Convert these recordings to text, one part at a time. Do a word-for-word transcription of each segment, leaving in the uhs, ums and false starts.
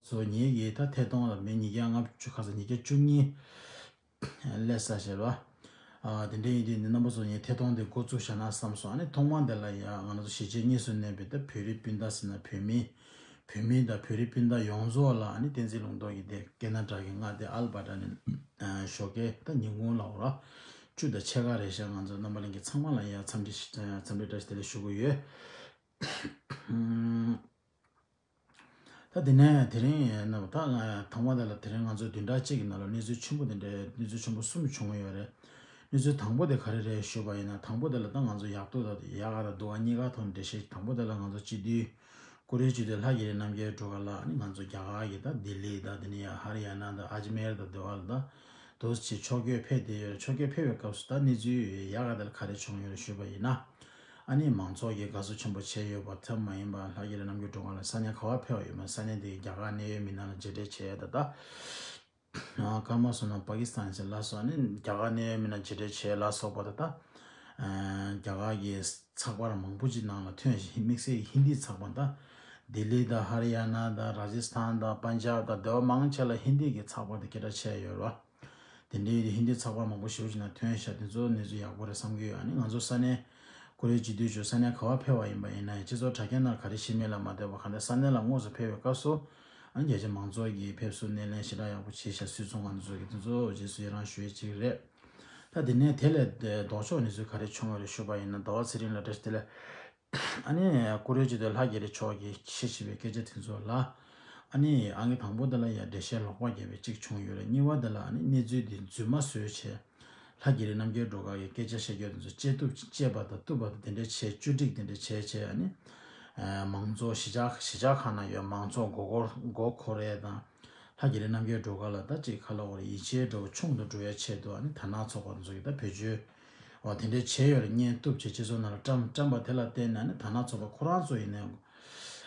སོ་ངེད་ཀྱི་ད་ཐད་གཏོང་ལ་མི་ཉིས་བརྒྱ་ལྔ་བཅུ་ཁ་ས་ཉིས་བརྒྱ་བཅུ་གཉིས་སླེབས་ས་བྱས་རོ། ཨ་དེ་འདྲ་ཡིན་དུས་འདི་རྣམ་པ་ཚོ་ངས་ཐད་གཏོང་དེ་འགོ་བཙུགས་བཞག་ན་བསམ་སོང་། ཨ་ནི་ཐོག་མ་འདི་ལ་ཡ་ང་ཚོ་གཞིས་བྱེས་གཉིས་སུ་གནས་པའི་ད་བོད་རིགས་སྤུན་ཟླ་ཟེར་ན་བོད་མི་བོད་མི་དང་བོད་རིགས་སྤུན་ཟླ་ཡོངས་རྫོགས་ལ་ཨ་ནི་བསྟན་འཛིན་ལུང་རྟོགས་ཀྱི་དེ་ཀེ་ན་ཌ་གི་མངའ་སྡེ་ཨལ་བྷར་ཊ་ནས་ཨ་ཞོགས་ཀས་ད་ཉིན་གུང་ལ་འོ་ར་བཅུ་དང་ཕྱེད་ཀ་རེད་ཤག་ང་ཚོ་རྣམ་པ་ལྷན་རྒྱས་ཚང་མ་ལ་ཡ་འཚམས་འདྲི་ཞུ་འཚམས་འདྲི་བཀྲ་ཤིས་བདེ་ལེགས་ཞུ་གི་ཡོད། ད་དེ་ནས་དེ་རིང་ཡིན་ན་ད་ང་ཐོག་མ་དེ་ལ་དེ་རིང་ང་ཚོ་བདུན་ཕྲག་གཅིག་གི་ནང་ལ་གནས་ཚུལ་ཆེན་པོ་དེ་འདྲའི་གནས་ཚུལ་ཆེན་པོ་གསུམ་བྱུང་ཡོད་རེད། གནས་ཚུལ་དང་པོ་དེ་ག་རེ་རེད་ཞུས་པ་ཡིན་ན། དང་པོ་དེ་ལ་ད་ང་ཚོ་ཡག་ཐོག་དང་ཡག་ག་དང་སྡུག་ག་གཉིས་ཀ་ཐོག་འགྲེལ་བཤད། དང་པོ་དེ་ལ་ང་ཚོ་སྤྱི་འཐུས་ཀུ་རེ་སྤྱི་འཐུས་ལྷ་རྒྱ་རི་རྣམ་རྒྱལ་སྒྲོལ་དཀར་ལགས་ནི་ང་ཚོ་རྒྱ་གར་གྱི་ད་ལྡི་ལི་དང་དེ་ནས་ཡང་ཧ་རི་ཡ་ན་དང་ཨ་ཇི་མེར་དང་དེ་བ་ལ་ད་དུས་ཕྱིན་ཆོས་བརྒྱུད་ཕེབས་བསྡད་ཡོད་རེད། ཆོས་བརྒྱུད་ཕེབས་པའི་སྐབས་སུ་ད་གནས་ཚུལ་ཡག་ག་དེ་ལ་ག་རེ་བྱུང་ཡོད་རེད་ཞུས་པ་ཡིན་ན། ཨ་ནི་མང་ཚོགས་ཀྱིས་དགའ་བསུ་ཆེན་པོ་བྱས་ཡོད་པ་ཙམ་མ་ཡིན་པར་ལྷ་རྒྱ་རི་རྣམ་རྒྱལ་སྒྲོལ་དཀར་ལགས་ས་གནས་ག་བ་ཕེབས་པ་ཡོད་མེད། ས་གནས་དེའི་རྒྱ་གར་གནད་ཡོད་མི་སྣ་ལ་མཇལ་འཕྲད་བྱས་ཡོད་ད་ལྟ། ཨ་ཀརྨ་བསོད་ནམས་པ་ཀི་སི་ཐན་ཟེར་ལ་སོགས་ནི་རྒྱ་གར་གནད་ཡོད་མི་སྣ་མཇལ་འཕྲད་བྱས་ལ་སོགས་པ་ད་ལྟ། ཨ་རྒྱ་གར་གྱི་ཚགས་པར་མང་པོ་ཅིག་ནང་ལ་ཐོན་ཞིང་། དམིགས་བསལ་གྱི་ཧིན་དིའི་ཚགས་པར་ད་ལྡི་ལི་དང་ཧ་རི་ཡ་ན་དང་ར་ཇི་སི་ཐན་དང་པན་ཇབ་དང་སྡེ་བ་མང་ཆེ་ལ་ཧིན་དི་གི་ཚགས་པར་དེ་སྐད་གྲགས་ཆེ་ཡོད་རེད་བ། དེ་འདྲའི་ཧིན་དི་ཚགས་པར་མང་པོ་ཞེ་པོ་ཅིག་ནང་ཐོན་ཤག་དེ་ཚོ་གནས་ཚུལ་ཡག་པོ་རེད་བསམ་གྱི་ཡོད། ཨ་ནི་ང་ཚོ་ས་གནས་ཀུ་རེ་སྤྱི་འཐུས་ཚོ་ས་གནས་ག་བ་ཕེབས་པ་ཡིན་པ་ཡིན་ན་ཡང་སྤྱི་ཚོགས་དྲ་རྒྱ་ནང་ག་རེ་བཤད་མིན་ལ་མ་ལྟོས་པར་གང་ལྟར་ས་གནས་ལ་དངོས་སུ་ཕེབས་པའི་སྐབས་སུ་ཨ་ནི་རྒྱ་ཆེ་མང་ཚོགས་ཀྱིས་ཕེབས་བསུ་སྣེ་ལེན་ཞེ་དྲག་ཡག་པོ་བྱས་ཤག་སུད་ཚོང་ཁང་དེ་ཚོ་གིས། དེ་ཚོ་རྗེས་སུ་ཡི་རང་ཞུ་ཡས་ཅིག་རེད། ད་དེ་ནས་དེ་ལས་ལྡོག་ཕྱོགས་གནས་ཚུལ་ག་རེ་བྱུང་བ་རེད་ཞུས་པ་ཡིན་ན། ཟླ་བ་ཚེ་རིང་ལགས་བཀྲ་ཤིས་བདེ་ལེགས། ཨ་ནི་ཀུ་རེ་སྤྱི་འཐུས་ལྷ་རྒྱ་རི་མཆོག་གིས་བཤད་བཞིན་པའི་སྐད་ཆ་དེ་ཚོ་ལ། ཨ་ནི་ཨང་ཀི་དང་པོ་དེ་ལ་ཡང་འགྲེལ་བཤད་ལོག་པ་བརྒྱབ་པའི་གཅིག་བྱུང་ཡོད་རེད། གཉིས་པ་དེ་ལ་ཨ་ནི་གནས་ཚུལ་འདི་རྫུན་མ་བཟོས་བྱས། ལྷ་རྒྱ་རི་རྣམ་རྒྱལ་སྒྲོལ་དཀར་གྱི་སྐད་ཆ་བཤད་རྒྱུ་དེ་ཚོ་བཅད་གཏུབ་བཅད་པ་དང་གཏུབ་པ་དང་དེ་འདྲ་བྱས། བཅོས་སྒྲིག་དེ་འདྲ་བྱས་བྱས། ཨ་ནི་མང་ཚོགས་གཞིས་ཆགས་གཞིས་ཆགས་ཁག་ནང་ཡོད་མང་ཚོགས་མགོ་སྐོར་མགོ་འཁོར་ཡས་དང་། ལྷ་རྒྱ་རི་རྣམ་རྒྱལ་སྒྲོལ་དཀར་ལ་ད་ཅིག་ཁ་ལོག་རེ་ཡིད་ཆེས་འདྲ་བོ་ཆུང་དུ་འགྲོ་ཡ་ཆེད་དུ། ཨ་ནི་དར་ནག་ཚོགས་པ་དེ་ཚོ་གིས་ད་བེད་སྤྱོད་འོ་དེ་འདྲའི་བྱས་ཡོད་རེད། བརྙན་གཏུབ་བྱས་སྤྱི་ཚོགས་ནང་ལ་བཀྲམ་བཀྲམ་པ་དེ་ལ་བརྟེན་ནས་ཨ་ནི་དར་ནག་ཚོགས་པ་ཁོ་རང་ཚོ་ཡིན་ནའི་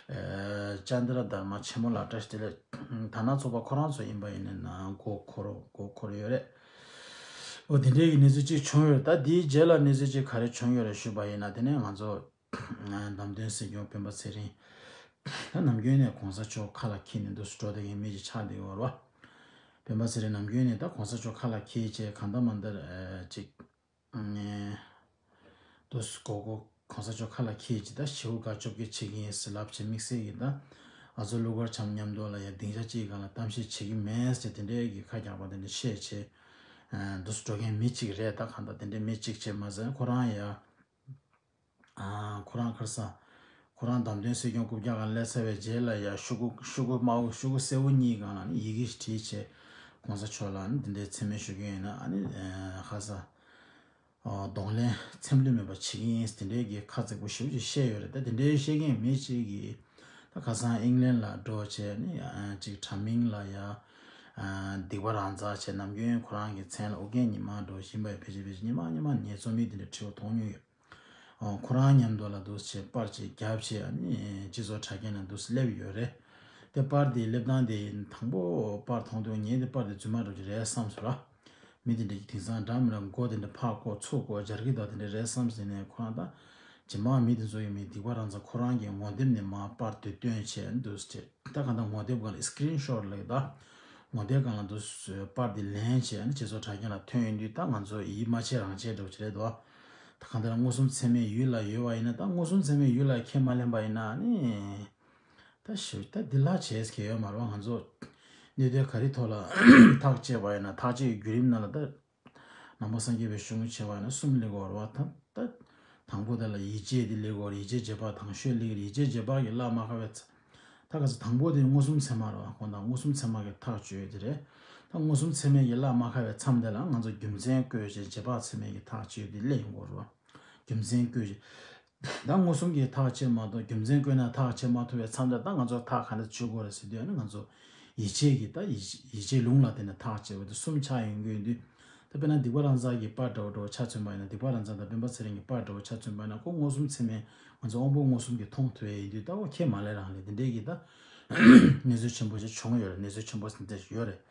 ཨེ་ཅན་དྲ་དྷརྨ་ཆེན་མོ་ལགས་བཀྲ་ཤིས་བདེ་ལེགས། དར་ནག་ཚོགས་པ་ཁོ་རང་ཚོ་ཡིན་པ་ཡིན་ནའི་ན་མགོ་འཁོར་མགོ་འཁོར་ཡོད་རེད། འོ་དེ་འདྲའི་གི་གནས་ཚུལ་ཅིག་བྱུང་ཡོད་རེད། ད་དེའི་རྗེས་ལ་གནས་ཚུལ་ཅིག་ག་རེ་བྱུང་ཡོད་རེད་ཞུས་པ་ཡིན་ན། དེ་ནས་ང་ཚོ་བདམས་ཐོན་སྲིད་སྐྱོང་སྤེན་པ་ཚེ་རིང་ད་ནམ་རྒྱུན་ནས་གོང་ས་མཆོག་ཁ་ལ་འཁྱེར་ནས་འདུག་སེ་འགྲོ་བསྡད་མཁན་མི་ཅིག་ཆགས་བསྡད་ཡོད་རེད་བ། སྤེན་པ་ཚེ་རིང་ནམ་རྒྱུན་ནས་ད་གོང་ས་མཆོག་ཁ་ལ་འཁྱེར་བྱས་གང་ལྟར་མ་ལྟར་ཨེ་ཅིག་ཨེ་འདུག་སེ་མགོ་སྐོར། གོང་ས་མཆོག་ཁ་ལ་འཁྱེར་བྱས་ད་ཞེ་པོ་དགའ་སྐྱོ་བྱེད་ཀྱི་ཡིན་ཟེར་ལབ་བྱས། དམིགས་བསལ་གྱིས་ད་ང་ཚོ་ཀླུ་མཁར་བྱམས་མཉམ་དུ་ལ་ཡ་སྡིངས་ཆ་གཅིག་སྒང་ལ་གཏམ་བཤད་བྱེད་ཀྱི་མེད་ཟེར་དེ་འདྲའི་གི་ཁ་རྒྱག་པ་དེ་འདྲ་བཤད་བྱས་ཨེ་འདུག་སེ་འགྲོ་མཁན་མི་གཅིག་རེད། ད་གང་ལྟར་དེ་འདྲའི་མི་གཅིག་བྱས་མ་ཟད་ཁོ་རང་ཡ། ཨ་ཁོ་རང་ཁར་ས། ཁོ་རང་བདམས་ཐོན་སྲིད་སྐྱོང་རྐུབ་བཀྱག་སྒང་སླེབས་ཚར་བའི་རྗེས་ལ་ཡ་ཤོག་གུ་ཤོག་གུ་དམར་པོ་ཤོག་གུ་སེར་པོ་གཉིས་སྒང་ལ་ནི་ཡི་གེ་ཞིག་བྲིས་བྱས་གོང་ས་མཆོག་ལ་ནི་འདི་འདྲའི་མཚན་སྨད་ཞུ་གི་ཡིན་ན། ཨ་ནི་ཨ་ཁ་ས། ཨ་གདོང་ལེན་འཚེམ་ལུས་མེད་པ་བྱེད་ཀྱི་ཡིན་དེ་འདྲའི་གི་ཁ་གཙིགས་པོ་ཞེ་པོ་ཅིག་བཤད་ཡོད་རེད། ད་དེ་འདྲའི་བཤད་མཁན་མི་གཅིག་གིས་ད་ཁ་སང་ཨིང་ལན་ལ་འགྲོ་བྱས་ནི་ཨ་ཅིག་དྲ་མིག་ལ་ཡ་ཨ་སྡིག་པ་རང་འཛག་བྱས། ནམ་རྒྱུན་ཁོ་རང་གི་མཚན་ལ་ཨོ་རྒྱན་ཉི་མ་འགྲོ་བཞིན་པའི་ཕལ་ཆེར་ཕལ་ཆེར་ཉི་མ་ཉི་མ་ངལ་རྩོལ་མི་དེ་འདྲ་བྲིས་པ་མཐོང་མྱོང་ཡོད། ཨོ་ཁོ་རང་མཉམ་དུ་ལ་འདུག་སེ་བྱས་པར་ཅིག་བརྒྱབ་བྱས། ཨ་ནི་སྤྱི་ཚོགས་དྲ་རྒྱ་ནང་འདུག་སེ་སླེབས་ཡོད་རེད། དེ་པར་དེ་སླེབས་སྟངས་དེ་དང་པོ་པར་མཐོང་དུས་ངས་དེ་པར་དེ་རྫུན་མ་འདྲ་ཅིག་རེད་བསམ་སོང་ར། མི་དེ་འདྲ་གི་དེང་སང་འདྲ་མི་འདྲ་མགོ་དེ་འདྲ་ཕར་བསྐོར་ཚུར་བསྐོར་སྦྱར་གི་འདུག་དེ་འདྲ་རེད་བསམ་ཟིན་ནས། ཁོ་རང་ད་རྗེས་མ་མི་དེ་ཚོ་ཡི་མི་སྡིག་པ་རང་ཚ་ཁོ་རང་གི་ངོ་དེབ་ནས་མར་པར་དེ་བཏོན་བྱས་འདུག་སེ་བྱས། ད་གང་ལྟར་ངོ་དེབ་སྒང་ལ་སི་ཀི་རིན་ཤོ་ཊི་ལབ་ཀྱི་ད། ངོ་དེབ་སྒང་ལ་འདུག་སེ་པར་འདི་ལེན་བྱས་ཨ་ནི་སྤྱི་ཚོགས་དྲ་རྒྱ་ལ་ཐོན་ཡོང་དུས་ད་ང་ཚོ་ཡིད་མ་ཆེས་རང་ཆེས་འདྲ་པོ་ཅིག་རེད་དོ། ད་གང་ལྟར་མངོན་སུམ་ཚད་མའི་ཡུལ་ལ་ཡོད་པ་ཡིན་ན། ད་མངོན་སུམ་ཚད་མའི་ཡུལ་ལ་ཁས་མ་ལེན་པ་ཡིན་ན་ཨ་ནི་ད་ཞུ་ད་འདི་ལ་བྱས་ཀྱི་ཡོད་མ་རེད་བ། ང་ཚོ་གནད་དོན་ག་རེ་ཐོག་ལ་ཐག་བཅད་པ་ཡིན་ན་ཐག་བཅད་ཀྱི་བརྒྱུད་རིམ་ནང་ལ་ད། ནང་པ་སངས་རྒྱས་པའི་གཞུང་བྱས་པ་ཡིན་ན་གསུམ་སླེབས་ཀྱི་ཡོད་རེད་བ། ད་ད་དང་པོ་དེ་ལ་ཡིད་ཆེས་དེ་སླེབས་ཀྱི་ཡོད་རེད། ཡིད་ཆེས་རྗེས་དཔག་དང་ཤོས་སླེབས་ཀྱི་རེད། ཡིད་ཆེས་རྗེས་དཔག་གི་བླ་མ་ཁ་བའི་ཚ། ད་ག་ཚོད་དང་པོ་དེ་མངོན་སུམ་ཚད་མ་རེད་བ། ཁོང་དང་མངོན་སུམ་ཚད་མ་གི་ཐག་གཅོད་དེ་རེད། ད་མངོན་སུམ་ཚད་མའི་གི་བླ་མ་ཁ་བའི་མཚམས་དེ་ལ་ང་ཚོ་རྒྱུ་མཚན་བཀོད་བྱས་རྗེས་དཔག་ཚད་མའི་གི་ཐག་གཅོད་དེ་སླེབས་ཡོང་གི་ཡོད་རེད་བ། རྒྱུ་མཚན་བཀོད་བྱས། ད་མངོན་སུམ་གྱིས་ཐག་བཅད་མ་གཏོགས་རྒྱུ་མཚན་བཀོད་ན་ཐག་བཅད་མ་ཐུབ་པའི་མཚམས་དེར་ད་ང་ཚོར་ཐག་ག་འདྲ་གཅོད་དགོས་རེད་ཟེར་དུས། ཨ་ནི་ང་ཚོ་ཡིད་ཆེས་ཀྱི་ད་ཡིད་ཡིད་ཆེས་ལུང་ལ་བརྟེན་ནས་ཐག་བཅད་པ་དེ་གསུམ་ཆགས་ཡོང་གི་ཡོད་དུས། ད་དཔེར་ན་སྡིག་པ་རང་འཛག་གི་པར་འདྲ་བོ་འདྲ་བོ་ཆ་མཚོན་པ་ཡིན་ན། སྡིག་པ་རང་འཛག་དང་སྤེན་པ་ཚེ་རིང་གི་པར་འདྲ་བོ་ཆ་མཚོན་པ་ཡིན་ན། ཁོ་མངོན་སུམ་ཚད་མས་ང་ཚོ་དབང་པོ་མངོན་སུམ་གྱིས་མཐོང་ཐུབ་ཡས་ཡིན་དུས། ད་ཁོ་ཁས་མ་ལེན་རང་ལས་དེ་འདྲས་ཀྱི་ད་གནས་ཚུལ་ཆེན་པོ་ཞིག་བྱུང་ཡོད་རེད། གནས་ཚུལ་ཆེན་པོ་ཞིག་འདི་ཡོད་རེད།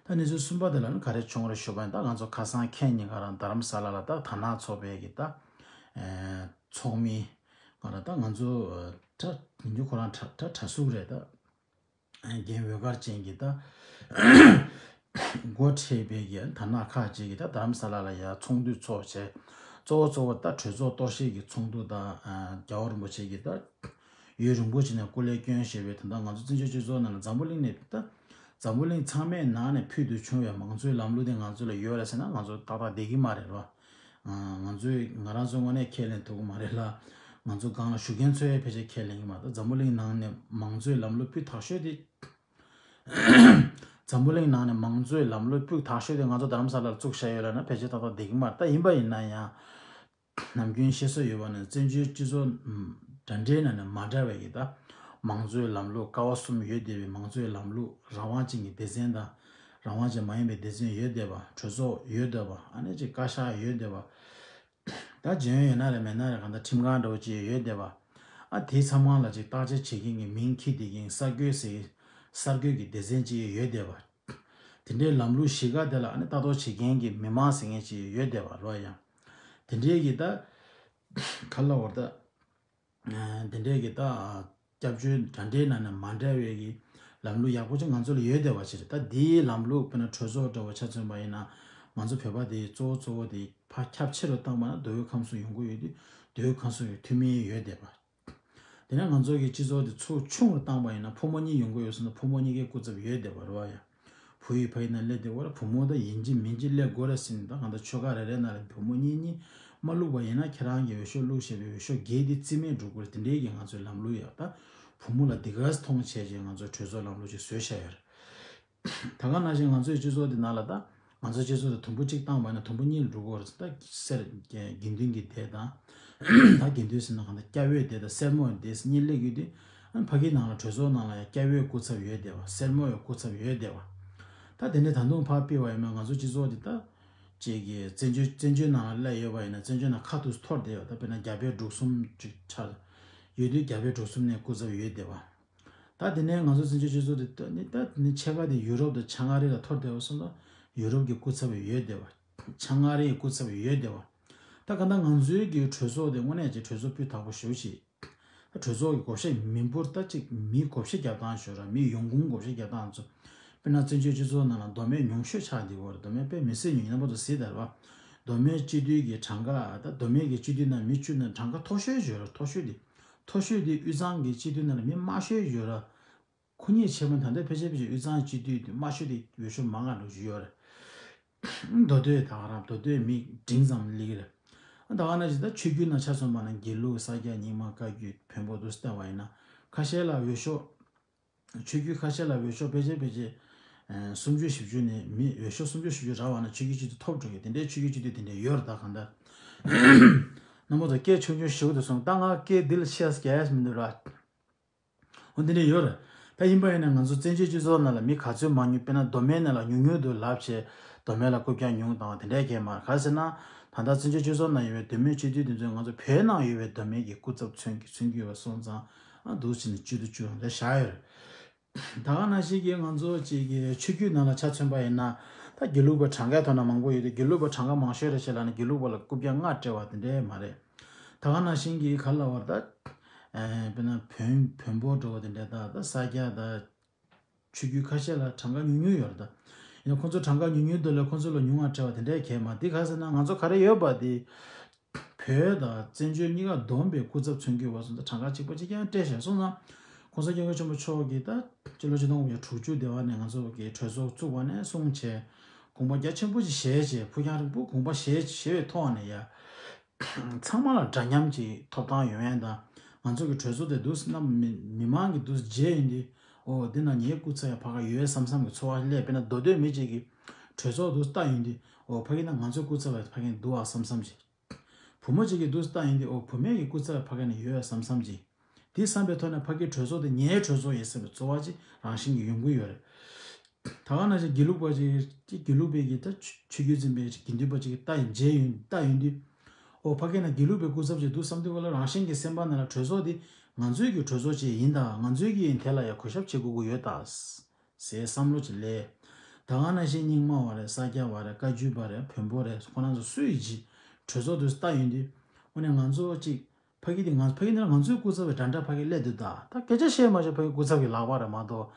ད་གནས་ཚུལ་གསུམ་པ་དེ་ལ་ནི་ག་རེ་བྱུང་རེད་ཞུ་བ་ཡིན། ད་ང་ཚོ་ཁ་སང་ཁེ་ཉིན་ཁ་རང་རྡ་རམ་ས་ལ་ལ་ད་དར་ནག་ཚོགས་པའི་གི་ད་ཚོགས་མི་ང་རང་ད་ང་ཚོ་ད་མི་འགྱུར་ཁོ་རང་གྲྭ་གྲྭ་གྲྭ་ཟུར་རེད། ད་ རྒན་འོད་དཀར་ཅན་གྱིས་ད་འགོ་ཁྲིད་པའི་གི་དར་ནག་ཁག་ཅིག་གིས་ད་རྡ་རམ་ས་ལ་ལ་ཡ་ཚོགས་འདུ་ཚོགས་བྱས། གཙོ་བོ་གཙོ་བོ་ད་གྲོས་ཚོགས་གཏོར་བཤིག་གི་ཚོགས་འདུ་དང་རྒྱལ་བ་རིན་པོ་ཆེ་གིས་ད་ཡུན་རིང་པོ་ཅིག་ནས་སྐུ་ལས་བསྐྱོན་བཞེས་པའི་ད་ལྟ་ང་ཚོ་བཙན་བྱོལ་སྤྱི་ཚོགས་ནང་ལ་འཛམ་བུ་གླིང་ནས་ད་འཛམ་བུ་གླིང་ཚང་མའི་ནང་ནས་ཕུལ་དུ་བྱུང་བའི་མང་གཙོའི་ལམ་ལུགས་དེ་ང་ཚོ་ལ་ཡོད་རེད་ཟེར་ན་ང་ཚོ་ཏག་ཏག་བསྡད་ཀྱི་མ་རེད་རོ། ང་ཚོས་ང་རང་ཚོའི་ངོས་ནས་ཁས་ལེན་ཐུབ་ཀྱི་མ་རེད་ལ། ང་ཚོ་སྒང་ལ་བཞུགས་མཁན་ཚོས་ཕལ་ཆེར་ཁས་ལེན་གྱི་མ་རེད། འཛམ་བུ་གླིང་ནང་ནས་མང་གཙོའི་ལམ་ལུགས་སྤུས་དག་ཤོས་དེ། འཛམ་བུ་གླིང་ནང་ནས་མང་གཙོའི་ལམ་ལུགས་སྤུས་དག་ཤོས་དེ་ང་ཚོ་རྡ་རམ་ས་ལར་བཙུགས་བཞག་ཡོད་ལབ་ན་ཕལ་ཆེར་ཏག་ཏག་བསྡད་ཀྱི་མ་རེད། ད་ཡིན་པ་ཡིན་ན་ཡང་། ནམ་རྒྱུན་བཤད་སྲོལ་ཡོད་པ་ནི་བཙན་བྱོལ་སྤྱི་ཚོགས་འདྲ་འདྲའི་ནང་ནས་མ་འདྲ་བའི་གི་ད་མང་གཙོའི་ལམ་ལུགས་ཀ་བ་གསུམ་ཡོད་བསྡད་པའི་མང་གཙོའི་ལམ་ལུགས་རང་དབང་ཅན་གྱི་སྡེ་ཚན་དང་། རང་དབང་ཅན་མ་ཡིན་པའི་སྡེ་ཚན་ཡོད་བསྡད་པ། གྲོས་ཚོགས་ཡོད་བསྡད་པ། ཨ་ནི་ཅིག་བཀའ་ཤག་ཡོད་བསྡད་པ། ད་རྒྱུན་ཡོད་ན་རེད་མེད་ན་རེད་གང་ལྟར་ཁྲིམས་ཁང་འདྲ་བོ་ཅིག་ཡོད་བསྡད་པ། ཨ་དེའི་མཚམས་ཁང་ལ་ཅིག་བརྟག་དཔྱད་བྱེད་མཁན་གྱི་མིང་འཁྱེར་བསྡད་མཁན་གསར་འགོད་ཟེར་གསར་འགོད་ཀྱི་སྡེ་ཚན་ཅིག་ཡོད་བསྡད་པ། དེ་འདྲའི་ལམ་ལུགས་གཞིས་ཀ་དེ་ལ་ཨ་ནི་ལྟ་རྟོག་བྱེད་མཁན་གྱི་མི་མང་ཟེར་མཁན་ཅིག་ཡོད་བསྡད་པ་རོ་ཡང་། དེ་འདྲའི་གི་ད་ག་ལ་བར་ད། དེ་འདྲའི་གི་ད་སྐྱབས་བཅོལ་འདྲ་འདྲའི་ནང་ནས་མ་འདྲ་བའི་གི་ལམ་ལུགས་ཡག་པོ་ཅིག་ང་ཚོ་ལ་ཡོད་བསྡད་པ་ཅིག་རེད། ད་འདིའི་ལམ་ལུགས་དཔེར་ན་གྲོས་ཚོགས་འདྲ་བོ་ཆ་མཚོན་པ་ཡིན་ན་ང་ཚོ་བོད་པ་དེ་གཙོ་བོ་གཙོ་བོ་དེ་ཕར་ཁྱབ་ཆེ་རུ་བཏང་པ་ན་མདོ་དབུས་ཁམས་གསུམ་ཡོང་གི་ཡོད་དུས་མདོ་དབུས་ཁམས་གསུམ་གྱི་འཐུས་མི་ཡོད་བསྡད་པ། དེ་ནས་ང་ཚོ་གི་སྤྱི་ཚོགས་དེ་ཚུར་ཆུང་རུ་བཏང་པ་ཡིན་ན་ཕོ་མོ་གཉིས་ཡོང་གི་ཡོད་ཟེར་ན་ཕོ་མོ་གཉིས་ཀའི་སྐུ་ཚབ་ཡོད་བསྡད་པ་རེད་བ་ཡ། བུ་ཡིས་ཕ་ཡི་ནང་སླེབས་བསྡད་པ་རེད། བུ་མོ་ད་ཡིན་གཅིག་མིན་གཅིག་སླེབས་དགོས་རེད་ཟེར་ནས་ད་གང་ལྟར་ཆོལ་ཁ་རེ་རེ་ནང་ལ་བུ་མོ་གཉིས་གཉིས་མ་བླུགས་པ་ཡིན་ན་ཁྱེད་རང་གི་འོས་ཤོག་བླུགས་བྱས་པའི་འོས་ཤོག་བརྒྱད་དེ་རྩིས་མེད་འགྲོ་དགོས་རེད། དེ་འདྲའི་གི་ང་ཚོའི་ལམ་ལུགས་ཡོད། ད་བུ་མོ་ལ་འདི་ག་མཐོང་བྱས་བྱས་ང་ཚོའི་གྲོས་ཚོགས་ལམ་ལུགས་ཅིག་བཟོས་བཞག་ཡོད་རེད། ད་ག་ནང་བཞིན་ང་ཚོའི་སྤྱི་ཚོགས་འདི་ནང་ལ་ད་ང་ཚོའི་སྤྱི་ཚོགས་དེ་དུམ་བུ་གཅིག་བཏང་བ་ཡིན་ན་དུམ་བུ་གཉིས་ལ་འགྲོ་གི་ཡོད་རེད། ད་སེར་དགེ་འདུན་གྱི་སྡེ་དང་། ད་དགེ་འདུན་ཟེར་ན་གང་ལྟར་སྐྱ་བོའི་སྡེ་དང་སེར་མོའི་སྡེ་གཉིས་སླེབས་ཡོད་དུས། ཨ་ཕ་གིའི་ནང་ལ་གྲོས་ཚོགས་ནང་ལ་ཡང་སྐྱ་བོའི་སྐུ་ཚབ་ཡོད་བསྡད་པ། སེར་མོའི་སྐུ་ཚབ་ཡོད་བསྡད་པ། ད་དེ་ནས་ད་དུང་ཕར་སྤེལ་བ་ཡིན་ན་ང་ཚོ་སྤྱི་ཚོགས་འདི་ད་ཅིག་གི་བཙན་བྱོལ་བཙན་བྱོལ་ནང་ལ་སླེབས་ཡོད་པ་ཡིན་ན་བཙན་བྱོལ་ནང་ཁ་ཐུག་འཐོར་བསྡད་ཡོད། ད་དཔེར་ན་རྒྱ་བལ་འབྲུག་གསུམ་ཅིག་ཆགས་ཡོད་དུས་རྒྱ་བལ་འབྲུག་གསུམ་ནས་སྐུ་ཚབ་ཡོད་བསྡད་པ། ད་དེ་ནས་ང་ཚོ་བཙན་བྱོལ་སྤྱི་ཚོགས་འདི་ད་ནི་ད་ནི་ཕྱེད་ཀ་དེ་ཡུ་རོབ་དང་བྱང་ཨ་རི་ལ་འཐོར་བསྡད་པ་སོང་ཙང་ཡུ་རོབ་ཀྱི་སྐུ་ཚབ་ཡོད་བསྡད་པ། བྱང་ཨ་རིའི་སྐུ་ཚབ་ཡོད་བསྡད་པ། ད་ག་ད་ང་ཚོའི་གི་གྲོས་ཚོགས་དེ་དངོས་གནས་ཀྱི་གྲོས་ཚོགས་སྤུས་དག་པོ་ཞེ་པོ་ཅིག་གྲོས་ཚོགས་ཀྱི་བགོ་བཤའ་མི་འབོར་ད་ཅིག་མི་བགོ་བཤའ་རྒྱག་སྟངས་ཞོར་ར་མི་ཡོང་ཁུངས་བགོ་བཤའ་རྒྱག་སྟངས་ཚོ། དཔེར་ན་བཙན་བྱོལ་སྤྱི་ཚོགས་ནང་ལ་མདོ་སྨད་ཉུང་ཤོས་ཆགས་བསྡད་ཡོད་རེད། མདོ་སྨད་དཔེ་མི་སྲིད་ཉུང་ཉུང་པོ་དུ་གཟིགས་དར་བ། མདོ་སྨད་སྤྱི་འཐུས་ཀྱི་གྲངས་ཀ་ད་མདོ་སྨད་ཀྱི་སྤྱི་འཐུས་ནང་མི་བཅུ་ནང་གྲངས་ཀ་མཐོ་ཤོས་ཡོད་རེད། མཐོ་ཤོས་དེ་མཐོ་ཤོས་དེ་དབུས་གཙང་གི་སྤྱི་འཐུས་ནང་ལ་མི་དམའ་ཤོས་ཡོད་ར། ཁོ་གཉིས་ཆེ་མོ་ད་ལྟ་ཕལ་ཆེར་ཕལ་ཆེར་དབུས་གཙང་སྤྱི་འཐུས་དེ་དམའ་ཤོས་དེ་འོས་ཤོག་མང་ང་འགྲོ་བཞིན་ཡོད་རེད། མདོ་སྟོད་ད་ག་རང་མདོ་སྟོད་མི་འབྲིང་ཙམ་སླེབས་ཀྱི་རེད། ད་ག་ནང་བཞིན་ད་ཆོས་བརྒྱུད་ནང་ཆ་མཚོན་པ་ན་དགེ་ལུགས་ས་སྐྱ་རྙིང་མ་བཀའ་བརྒྱུད་བོན་པོ་དེ་ཚོ་བལྟས་པ་ཡིན་ན་ཁ་ཤས་ལ་འོས་ཤོག་ཆོས་བརྒྱུད་ཁ་ཤས་ལ་འོས་ཤོག་ཕལ་ཆེར་ཕལ་ཆེར་ཨ་སུམ་ཅུ་བཞི་བཅུ་ནས་མི་འོས་ཤོག་སུམ་ཅུ་བཞི་བཅུ་རག་པ་ན་ཆོས་བརྒྱུད་སྤྱི་འཐུས་ཐོབ་འགྲོ་གི་དེ་འདྲའི་ཆོས་བརྒྱུད་སྤྱི་འཐུས་དེ་འདྲ་ཡོད་རེད། ད་གང་ལྟར་རྣམ་པ་ཚོ་སྐད་ཆུང་ཆུང་ཞིག་ཏུ་སོང་། ད་ང་སྐད་འདི་ལ་བཤད་ཡས་མི་འདུག་ར། འོ་འདི་འདྲ་ཡོད་རེད། ད་ཡིན་པ་ཡིན་ན་ང་ཚོ་བཙན་བྱོལ་སྤྱི་ཚོགས་ནང་ལ་མི་ག་ཚོད་མང་ཉུང་དཔེར་ན་མདོ་སྨད་ནང་ལ་ཉུང་ཉུང་དུ་ལབ་བྱས་མདོ་སྨད་ལ་རྐུབ་བཀྱག་ཉུང་དང་དེ་འདྲའི་གས་མ་རེད། ག་རེ་ཟེར་ན་ད་ལྟ་བཙན་བྱོལ་སྤྱི་ཚོགས་ནང་ཡོད་པའི་མདོ་སྨད་སྤྱི་འཐུས་དེ་ཚོས་ང་ཚོ་བོད་ནང་ཡོད་པའི་མདོ་སྨད་ཀྱི་སྐུ་ཚབ་མཚོན་གྱི་མཚོན་གྱི་ཡོད་པ་སོང་ཙང་ཨ་འདུག་ཟེར་ནས་བཅུ་དང་བཅུ་རང་འདྲ་བཞག་ཡོད་རེད། ད་ག་ནང་བཞིན་གྱི་ང་ཚོ་གཅིག་གི་ཆོས་བརྒྱུད་ནང་ལ་ཆ་མཚོན་པ་ཡིན་ན་ད་དགེ་ལུགས་པ་གྲངས་ཀའི་ཐོག་ན་མང་པོ་ཡོད་དེ་དགེ་ལུགས་པ་གྲངས་ཀ་མང་ཤོས་རེད་ཅེས་ལབ་ན་དགེ་ལུགས་པ་ལ་རྐུབ་བཀྱག་ལྔ་སྤྲད་པ་དེ་འདྲས་མ་རེད། ད་ག་ནང་བཞིན་གྱི་ག་ལ་བར་ད་དཔེར་ན་བོན་བོན་པོ་འགྲོ་བ་དེ་འདྲས་ད་ད་ས་སྐྱ་ད་ཆོས་བརྒྱུད་ཁ་ཤས་ལ་གྲངས་ཀ་ཉུང་ཉུང་ཡོད་རེད། ད་ཡིན་ན་ཁོང་ཚོ་གྲངས་ཀ་ཉུང་ཉུང་དེ་ལས་ཁོང་ཚོ་ལ་ཉུང་བ་སྤྲད་པ་དེ་འདྲས་གས་མ་དེ་ག་ཟེར་ན་ང་ཚོ་ག་རེ་ཡོད་པ་དེ། བོད་དང་བཙན་བྱོལ་གཉིས་ཀ་བསྡོམས་པའི་སྐུ་ཚབ་མཚོན་གྱི་ཡོད་པ་སོང་ཙང་གྲངས་ཀ་གཅིག་པ་གཅིག་རྐྱང་སྤྲད་བཞག་སོང་ཙང་༸གོང་ས་༸སྐྱབས་མགོན་ཆེན་པོ་མཆོག་གིས་ད་སྤྱི་ལོ་ཆིག་སྟོང་དགུ་བརྒྱ་དྲུག་ཅུ་དེ་བ་ནས་ང་ཚོ་གི་གྲོས་ཚོགས་བཙུགས་པ་ནས་བཟུང་བྱས་དགོངས་པ་རྒྱ་ཆེན་པོ་ཅིག་བཞེས་བྱས་ཕུགས་རྒྱང་རིང་པོ་དགོངས་པ་བཞེས་བཞེས་པའི་ཐོག་ནས་ཡ་ཚང་མ་ལ་འདྲ་མཉམ་གྱི་ཐོབ་ཐང་ཡོང་ཡ་དང་ང་ཚོ་གི་གྲོས་ཚོགས་དེ་འདུག་སེ་རྣམ་མི་མི་མང་གི་འདུག་སེ་མཇལ་ཡོང་དུས་ཨོ་འདི་ན་ངའི་སྐུ་ཚབ་ཡ་ཕ་ག་ཡོད་བསམ་བསམ་གི་ཚོར་བ་སླེབས། དཔེར་ན་མདོ་སྟོད་མི་གཅིག་གིས་གྲོས་ཚོགས་འདུག་སེ་ལྟ་ཡོང་དུས་ཨོ་ཕ་གི་ན་ང་ཚོའི་སྐུ་ཚབ་ཡ་ཕ་གི་འདུག་ཨ་བསམ་བསམ་ཅིག་བུ་མོ་གཅིག་གིས་འདུག་སེ་ལྟ་ཡིན་དུས་ཨོ་བུད་མེད་ཀྱི་སྐུ་ཚབ་ཕ་གི་ནས་ཡོད་བསམ་བསམ་གྱིས། དེ་བསམ་པའི་ཐོག་ནས་ཕ་གིའི་གྲོས་ཚོགས་དེ་ངའི་གྲོས་ཚོགས་ཡིན་བསམ་པའི་ཚོར་བ་ཅིག་རང་བཞིན་གྱིས་ཡོང་གི་ཡོད་རེད། ད་ག་ནང་བཞིན་དགེ་ལུགས་པ་ཅིག་ཅིག་དགེ་ལུགས་པའི་གི་ད་ཆོས་ཆོས་བརྒྱུད་འཛིན་པའི་ཅིག་དགེ་འདུན་པ་ཅིག་ལྟ་ཡིན་མཇལ་ཡོང་ལྟ་ཡོང་དུས། ཨོ་ཕ་གི་ན་དགེ་ལུགས་པའི་སྐུ་ཚབ་ཅིག་འདུག་བསམ་དུས་ག་ལ་རང་བཞིན་གྱི་སེམས་པ་ནང་ལ་གྲོས་ཚོགས་དེ་ང་ཚོའི་གི་གྲོས་ཚོགས་ཅིག་ཡིན་ད་ང་ཚོའི་གི་ཡིན་དེ་ལ་ཡ་གུས་ཞབས་བྱེད་དགོས་ཀྱི་ཡོད་ད། ཟེར་བསམ་བློ་ཅིག་སླེབས། ད་ག་ནང་བཞིན་རྙིང་མ་བ་རེད། ས་སྐྱ་བ་རེད། བཀའ་བརྒྱུད་པ་རེད། བོན་པོ་རེད། ཁོ་རང་ཚོ་སུ་ཡིན་གྱི་གྲོས་ཚོགས་དུ་ལྟ་ཡོང་དུས་དངོས་གནས་ང་ཚོ་ཅིག་ཕ་གི་དེ་ང་ཕ་གི་འདི་ལ་ང་ཚོའི་སྐུ་ཚབ་པའི་འདྲ་འདྲ་ཕ་གི་སླེབས་འདུག་ད་ད་སྐད་ཆ་བཤད་མ་བྱུང་ཕ་གི་སྐུ་ཚབ་ཀྱི་ལག་པ་རེད་མ་གཏོགས་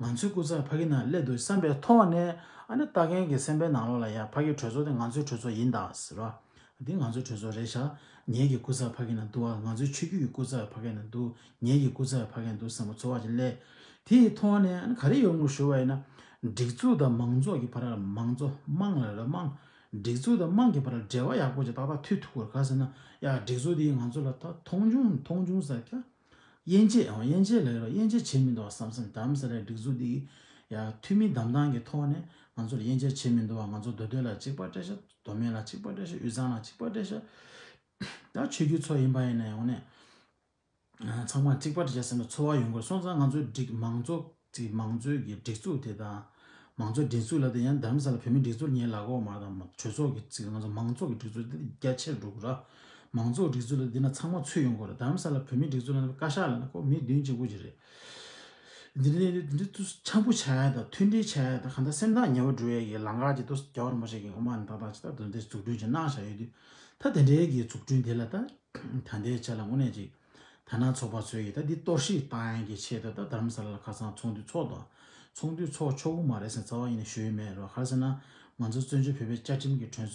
ང་ཚོའི་སྐུ་ཚབ་ཕ་གི་ནང་སླེབས་འདུག་བསམ་པའི་ཐོག་ནས། ཨ་ནི་ལྟ་མཁན་གྱི་སེམས་པའི་ནང་ལོགས་ལ་ཡ་ཕ་གི་གྲོས་ཚོགས་དེ་ང་ཚོའི་གྲོས་ཚོགས་ཡིན་ད་ཟེར་བ། འདི་ང་ཚོའི་གྲོས་ཚོགས་རེད་ཤག་ངེད་ཀྱི་སྐུ་ཚབ་ཕ་གི་ནང་འདུག་བ། ང་ཚོའི་ཆོས་བརྒྱུད་ཀྱི་སྐུ་ཚབ་ཕ་གི་ནང་འདུག་ངེད་ཀྱི་སྐུ་ཚབ་ཕ་གི་ནང་འདུག་བསམ་པ་ཚོར་བ་ཅིག་སླེབས། དེ་ཡི་ཐོག་ནས་ཨ་ནི་ག་རེ་ཡོང་དགོས་ཞུ་བ་ཡིན་ན། སྒྲིག་འཛུགས་དང་མང་ཚོགས་ཀྱི་བར་ལ། མང་ཚོགས་དམངས་ལ་ར་དམངས། སྒྲིག་འཛུགས་དང་དམངས་ཀྱི་བར་ལ་འབྲེལ་བ་ཡག་པོ་ཅིག་ཏག་ཏག་མཐུད་ཐུབ་དགོས། ག་ཟེར་ན་ཡ་སྒྲིག་འཛུགས་དེ་ང་ཚོ་ལ་ད་མཐོང་ཆུང་མཐོང་ཆུང་ཟེར་ཀྱང་། དབྱེ་འབྱེད་ཨང་། དབྱེ་འབྱེད་ལ་ཡོད་ར། དབྱེ་འབྱེད་བྱེད་མི་འདུག་བསམ་བསམ། དྷ་རམ་ས་ལའི་སྒྲིག་འཛུགས་འདི་ཡ་འཐུས་མི་བདམས་སྟངས་ཀྱི་ཐོག་ནས་ང་ཚོར་དབྱེ་འབྱེད་བྱེད་མི་འདུག་བ། ང་ཚོ་མདོ་སྟོད་ལ་གཅིག་པ་སྤྲད་ཤག་མདོ་སྨད་ལ་གཅིག་པ་སྤྲད་ཤག་དབུས་གཙང་ལ་གཅིག་པ་སྤྲད་ཤག་ད་ཆོས་བརྒྱུད་ཚོ་ཡིན་པ་ཡིན་ན་ཡང་ནས་ཚང་མ་གཅིག་པ་སྤྲད་ཤག་བསམ་པའི་ཚོར་བ་ཡོང་གི་རེད། སོང་ཙང་ང་ཚོའི་སྒྲིག་མང་གཙོ་ཅིག་མང་གཙོའི་གི་སྒྲིག་འཛུགས་དེ་དང་། མང་གཙོའི་སྒྲིག་འཛུགས་ལབ་དེ་ཡང་དྷ་རམ་ས་ལ་བོད་མིའི་སྒྲིག་འཛུགས་ངས་ལབ་ཀྱི་ཡོད་མ་རེད། གྲོས་ཚོགས་ཀྱི་ཚིག་ང་ཚོ་མང་གཙོ་གི་སྒྲིག་འཛུགས་དེ་རྒྱ་ཆེར་འགྲོ་གི་ར། མང་གཙོ་གི་སྒྲིག་འཛུགས་ལབ་འདི་ན་ཚང་མ་ཚུད་ཡོང་གི་རེད། དྷ་རམ་ས་ལ་བོད་མིའི་སྒྲིག་འཛུགས་ལབ་ན་བཀའ་ཤག་ལབ་ན་ཁོ་མི་བདུན་གཅིག་པུ་ཅིག་རེད། འདི་འདྲ་འདི་འདྲ་དུ་འཆམ་པོ་ཆགས་ཡ་དང་མཐུན་སྒྲིལ་ཆགས་ཡ་དང་། གང་ལྟར་སེམས་ཐག་ཉེ་བོ་འགྲོ་ཡ་གི་ལམ་ཁ་ཅིག་ཏུ་རྒྱལ་བ་རིན་པོ་ཆེ་གིས་ངོ་མ་ནས་ཏག་ཏག་ཅིག་ད་དེ་འདྲའི་འཛུགས་སྐྲུན་ཅིག་གནང་བཞག་ཡོད་དུས། ད་དེ་འདྲའི་གི་འཛུགས་སྐྲུན་དེ་ལ་ད་ད་ལྟའི་ཆ་ལ་དངོས་གནས་ཅིག་དར་ནག་ཚོགས་པ་ཚོས་ཀྱིས་ད་འདི་གཏོར་བཤིག་བཏང་ཡག་གི་ཆེད་དུ་ད་དྷ་རམ་ས་ལ་ལ་ཁ་སང་ཚོགས་འདུ་ཚོགས་དང་། ཚོགས་འདུ་ཚོགས་ཆོག་གི་མ་རེད་ཟེར་རྩ་བ་ཉིད་ནས་ཞུ་ཡི་མེད་རོགས། ག་རེ་ཟེར་ན། ང་ཚོ་བཙན་བྱོལ་བོད་པའི་བཅའ་ཁྲིམས་ཀྱི་དོན་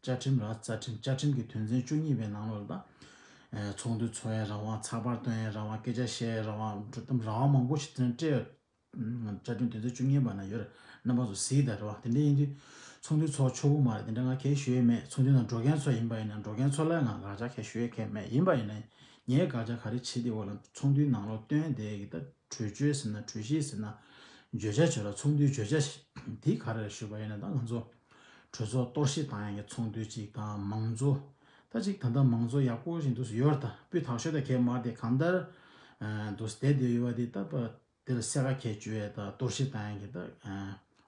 བཅའ་ཁྲིམས་ར་རྩ་ཁྲིམས། བཅའ་ཁྲིམས་ཀྱི་དོན་ཚན་བཅུ་གཉིས་པའི་ནང་ལོགས་ལ་ད་ཚོགས་འདུ་ཚོགས་ཡའི་རང་དབང་། ཚགས་པར་བཏོན་ཡའི་རང་དབང་། སྐད་ཆ་བཤད་ཡའི་རང་དབང་། གྲོས་གཏམ་རང་དབང་མང་པོ་ཞིག་དེ་ནས་སྤྲད་ཡོད། བཅའ་ཁྲིམས་དོན་ཚན་བཅུ་གཉིས་པ་ན་ཡོད་རེད། རྣམ་པ་ཚོ་གཟིགས་དང་རེད་བ། དེ་འདྲ་ཡིན་དུས་ཚོགས་འདུ་ཚོགས་ཆོག་གི་མ་རེད། དེ་འདྲ་ང་གལ་ཞུ་ཡས་མེད། ཚོགས་འདུ་ནང་འགྲོ་མཁན་ཚོ་ཡིན་པ་ཡིན་ན། འགྲོ་མཁན་ཚོ་ལ་ང་དགག་བྱ་གལ་ཞུ་ཡས་གལ་མེད། ཡིན་པ་ཡིན་ན་ངས་དགག་བྱ་ག་རེ་བྱེད་དེ་བ་ལ། ཚོགས་འདུའི་ནང་ལོགས་བཏོན་དེ་གི་ད་གྲོས་ཆོད་ཟེར་ན། གྲོས་གཞི་ཟེར་ན། བརྗོད་བྱ་བརྗོད་ལ། ཚོགས་འདུའི་བརྗོད་བྱ་དེ་ག་རེ་རེད་ཞུས་པ་ཡིན་ན། ད་ང་ཚོ་གྲོས་ཚོགས་གཏོར་བཤིག་བཏང་ཡག་གི་ཚོགས་འདུ་ཅིག་དང་། མང་གཙོ་ད་ཅིག་ད་ལྟ་མང་གཙོ་ཡག་པོ་ཞིག་འདུག་ཡོད་རེད། ད་སྤུས་དག་ཤོས་ད་གལ་མ་དེ་གང་ལྟར་འདུག་བསྡད་དེ་ཡོད་པ་དེ་ད་པ། དེ་ལ་སེར་ཁ་ཁས་བཅོལ་ཡས་དང་གཏོར་བཤིག་བཏང་ཡས་ཀྱི་ད་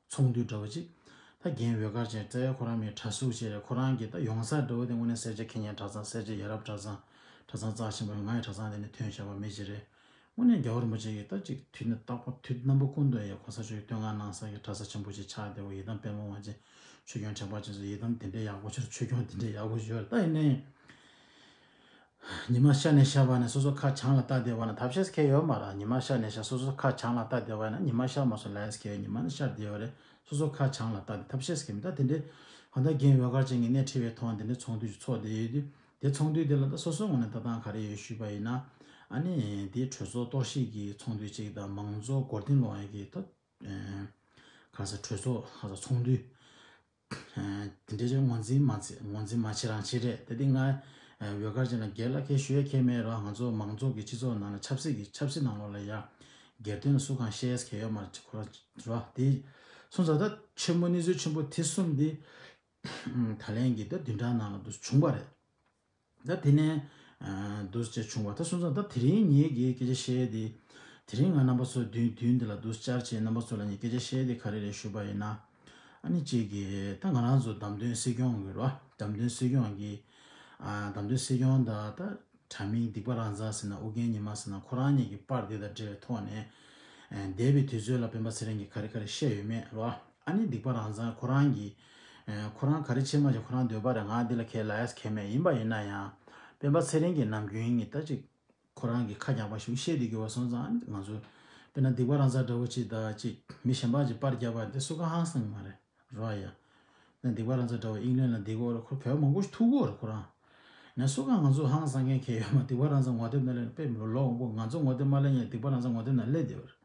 ཚོགས་འདུ་འདྲ་བོ་ཅིག་ད་རྒན་འོད་དཀར་ཅན་རྩ་བའི་ཁོ་རང་མི་གྲྭ་ཟུར་ཅིག་རེད། ཁོ་རང་གིས་ད་ཡོང་ས་འདྲ་བོ་དེ་དངོས་གནས་སེར་བྱེས་ཁེ་ཉན་གྲྭ་ཚང་། སེར་བྱེས་ཡ་རབས་གྲྭ་ཚང་། གྲྭ་ཚང་རྩ་ཆེན་པོ། ང་ཡི་གྲྭ་ཚང་དེ་ནས་ཐོན་བཞག་པ་མི་ཅིག་རེད། དངོས་གནས་རྒྱལ་བ་རིན་པོ་ཆེ་གིས་ད་ཅིག་དུས་ནས་རྟག་པར་དུས་རྣམ་པ་ཀུན་ཏུ་ཡ་གོང་ས་མཆོག་གིས་བསྟོད་བསྔགས་གནང་ས་གི་གྲྭ་ས་ཆེན་པོ་ཅིག་ཆགས་བསྡད་པ། ཡི་དམ་དཔལ་མོ་ཝང་ཆེན། ཆོས་སྐྱོང་ཁྲི་པ་ཅན་ཚོ་ཡི་དམ་དེ་འདྲའི་ཡག་པོ་ཅིག་ཆོས་སྐྱོང་དེ་འདྲའི་ཡག་པོ་ཅིག་ཡོད་རེད། ད་ཡིན་ནའི། ཉི་མ་ཤར་ནས་ཤར་བ་ནས་སོ་སོ་ཁ་བྱང་ལ་ལྟ་བསྡད་པ་ན་ཐབས་ཤེས་ཁེལ་ཡོད་མ་རེད། ཉི་མ་ཤར་ནས་ཤར། སོ་སོ་ཁ་བྱང་ལ་ལྟ་བསྡད་པ་ན། ཉི་མ་ཤར་མ་སོང་ལས་ཁེལ་ཡོད། ཉི་མ་ནི་ཤར་བསྡད་ཡོད་རེད། སོ་སོ་ཁ་བྱང་ལ་ལྟ་དེ་ཐབས་ཤེས་ཁེལ་མི། ད་དེ་འདྲའི་གང་ལྟར་རྒན་འོད་དཀར་ཅན་གྱིས་སྣེ་ཁྲིད་པའི་ཐོག་དེ་འདྲའི་ཚོགས་འདུ་ཞིག་ཚོགས་བསྡད་ཡོད་དུས། དེ་ཚོགས་འདུ་དེ་ལ་ད་སོ་སོའི་ངོས་ནས་ལྟ་སྟངས་ག་རེ་ཡོད་ཞུས་པ་ཡིན་ན། ཨ་ནི་དེ་གྲོས་ཚོགས་གཏོར་བཤིག་གི་ཚོགས་འདུ་གཅིག་དང་། མང་གཙོ་མགོ་རྟིང་སློག་ཡག་གི་ད་ག་ས་གྲོས་ཚོགས་ག་ས་ཚོགས་འདུ། དེ་འདྲའི་ཅིག་ངོས་འཛིན་མ་བྱེད། ངོས་འཛིན་མ་བྱེད་རང་བྱེད་རེད། དེ་དེ་ང་འོད་དཀར་ཅན་ལ་སྒེར་ལ་ཁས་ཞུ་ཡས་ཁས་མེད་རོགས། ང་ཚོ་མང་གཙོ་གི་སྤྱི་ཚོགས་ནང་ལ་ཆབ་སྲིད་ཀྱི་ཆབ་སྲིད་ནང་ལོགས་ལ་ཡ་སྒེར་དོན་ལ་སུ་གང་བཤད་ཡས་ཁས་ཡོད་མ་རེད། ཁོ་རང་རོགས། དེ་སོང་ཙང་ད་ཆེན་པོ་གནས་ཚུལ་ཆེན་པོ་དེ་གསུམ་དེ་ད་ལན་གྱི་ད་བདུན་ཕྲག་ནང་ལ་དུ་བྱུང་བ་རེད། ད་དེ་ནས་འདུག་སེ་བྱུང་བ། ད་སོང་ཙང་ད་དེ་རིང་ངེད་ཀྱིས་སྐད་ཆ་བཤད་དེ། དེ་རིང་ང་རྣམ་པ་ཚོ་མདུན་མདུན་འདི་ལ་འདུག་སེ་བཅར་བྱས་རྣམ་པ་ཚོ་ལ་ངས་སྐད་ཆ་བཤད་དེ་ག་རེ་རེད་ཞུས་པ་ཡིན་ན། ཨ་ནི་གཅིག་གིས་ད་ང་རང་ཚོ་བདམས་ཐོན་སྲིད་སྐྱོང་གི་རོ། བདམས་ཐོན་སྲིད་སྐྱོང་གི་ཨ། བདམས་ཐོན་སྲིད་སྐྱོང་དང་ད་དྲ་མིག་སྡིག་པ་རང་བཙན་ཟེར་ན། ཨོ་རྒྱན་ཉི་མ་ཟེར་ན། ཁོ་རང་གཉིས་ཀྱི་པར་དེ་དང་འབྲེལ་བའི་ཐོག་ནས་འདས་པའི་དུས་ཚོད་ལ་སྤེན་པ་ཚེ་རིང་གིས་ག་རེ་ག་རེ་བཤད་ཡོད་མེད་རོ། ཨ་ནི་སྡིག་པ་རང་བཙན་ཁོ་རང་གིས། ཨེ། ཁོ་རང་ག་རེ་བྱེད་མ་བྱེད་ཁོ་རང་འདོད་པ་རེད། ང་འདི་ལ་ཁས་ལེན་ཡས་ཁས་མེད། ཡིན་པ་ཡིན་ན་ཡང་སྤེན་པ་ཚེ་རིང་གིས་ནམ་རྒྱུན་ཡིན་ད་ཅིག་ཁོ་རང་གིས་ཁ་རྒྱག་པ་ཞིག་བཤད་བསྡད་ཀྱི་ཡོད་པ་སོང་ཙང་། ང་ཚོ་དཔེར་ན་སྡིག་པ་རང་བཙན་འདྲ་བོ་ཅིག་དང་ཅིག་མི་གཞན་པ་ཅིག་པར་རྒྱབ་པ་དེ་སུ་གང་ཧང་སང་གི་མ་རེད་རོ་ཡ། ན་སྡིག་པ་རང་བཙན་འདྲ་བོ་ཨིང་ལན་ལ་བསྡད་ཀྱི་ཡོད་རེད། ཁོ་བོད་མང་པོ་ཞིག་ཐུག་གི་ཡོད་རེད་ཁོ་རང་། ན་སུ་གང་ང་ཚོ་ཧང་སང་མཁན་གང་ཡོད་མ། སྡིག་པ་རང་བཙན་ངོ་དེབ་ནང་ལ་དཔེ་མི་ལོ་མང་པོ་ང་ཚོ་ངོ་དེབ་མ་ལེན་ཡ་སྡིག་པ་རང་བཙན་ངོ་དེབ་ནང་སླེབས་བསྡད་ཡོད་རེད།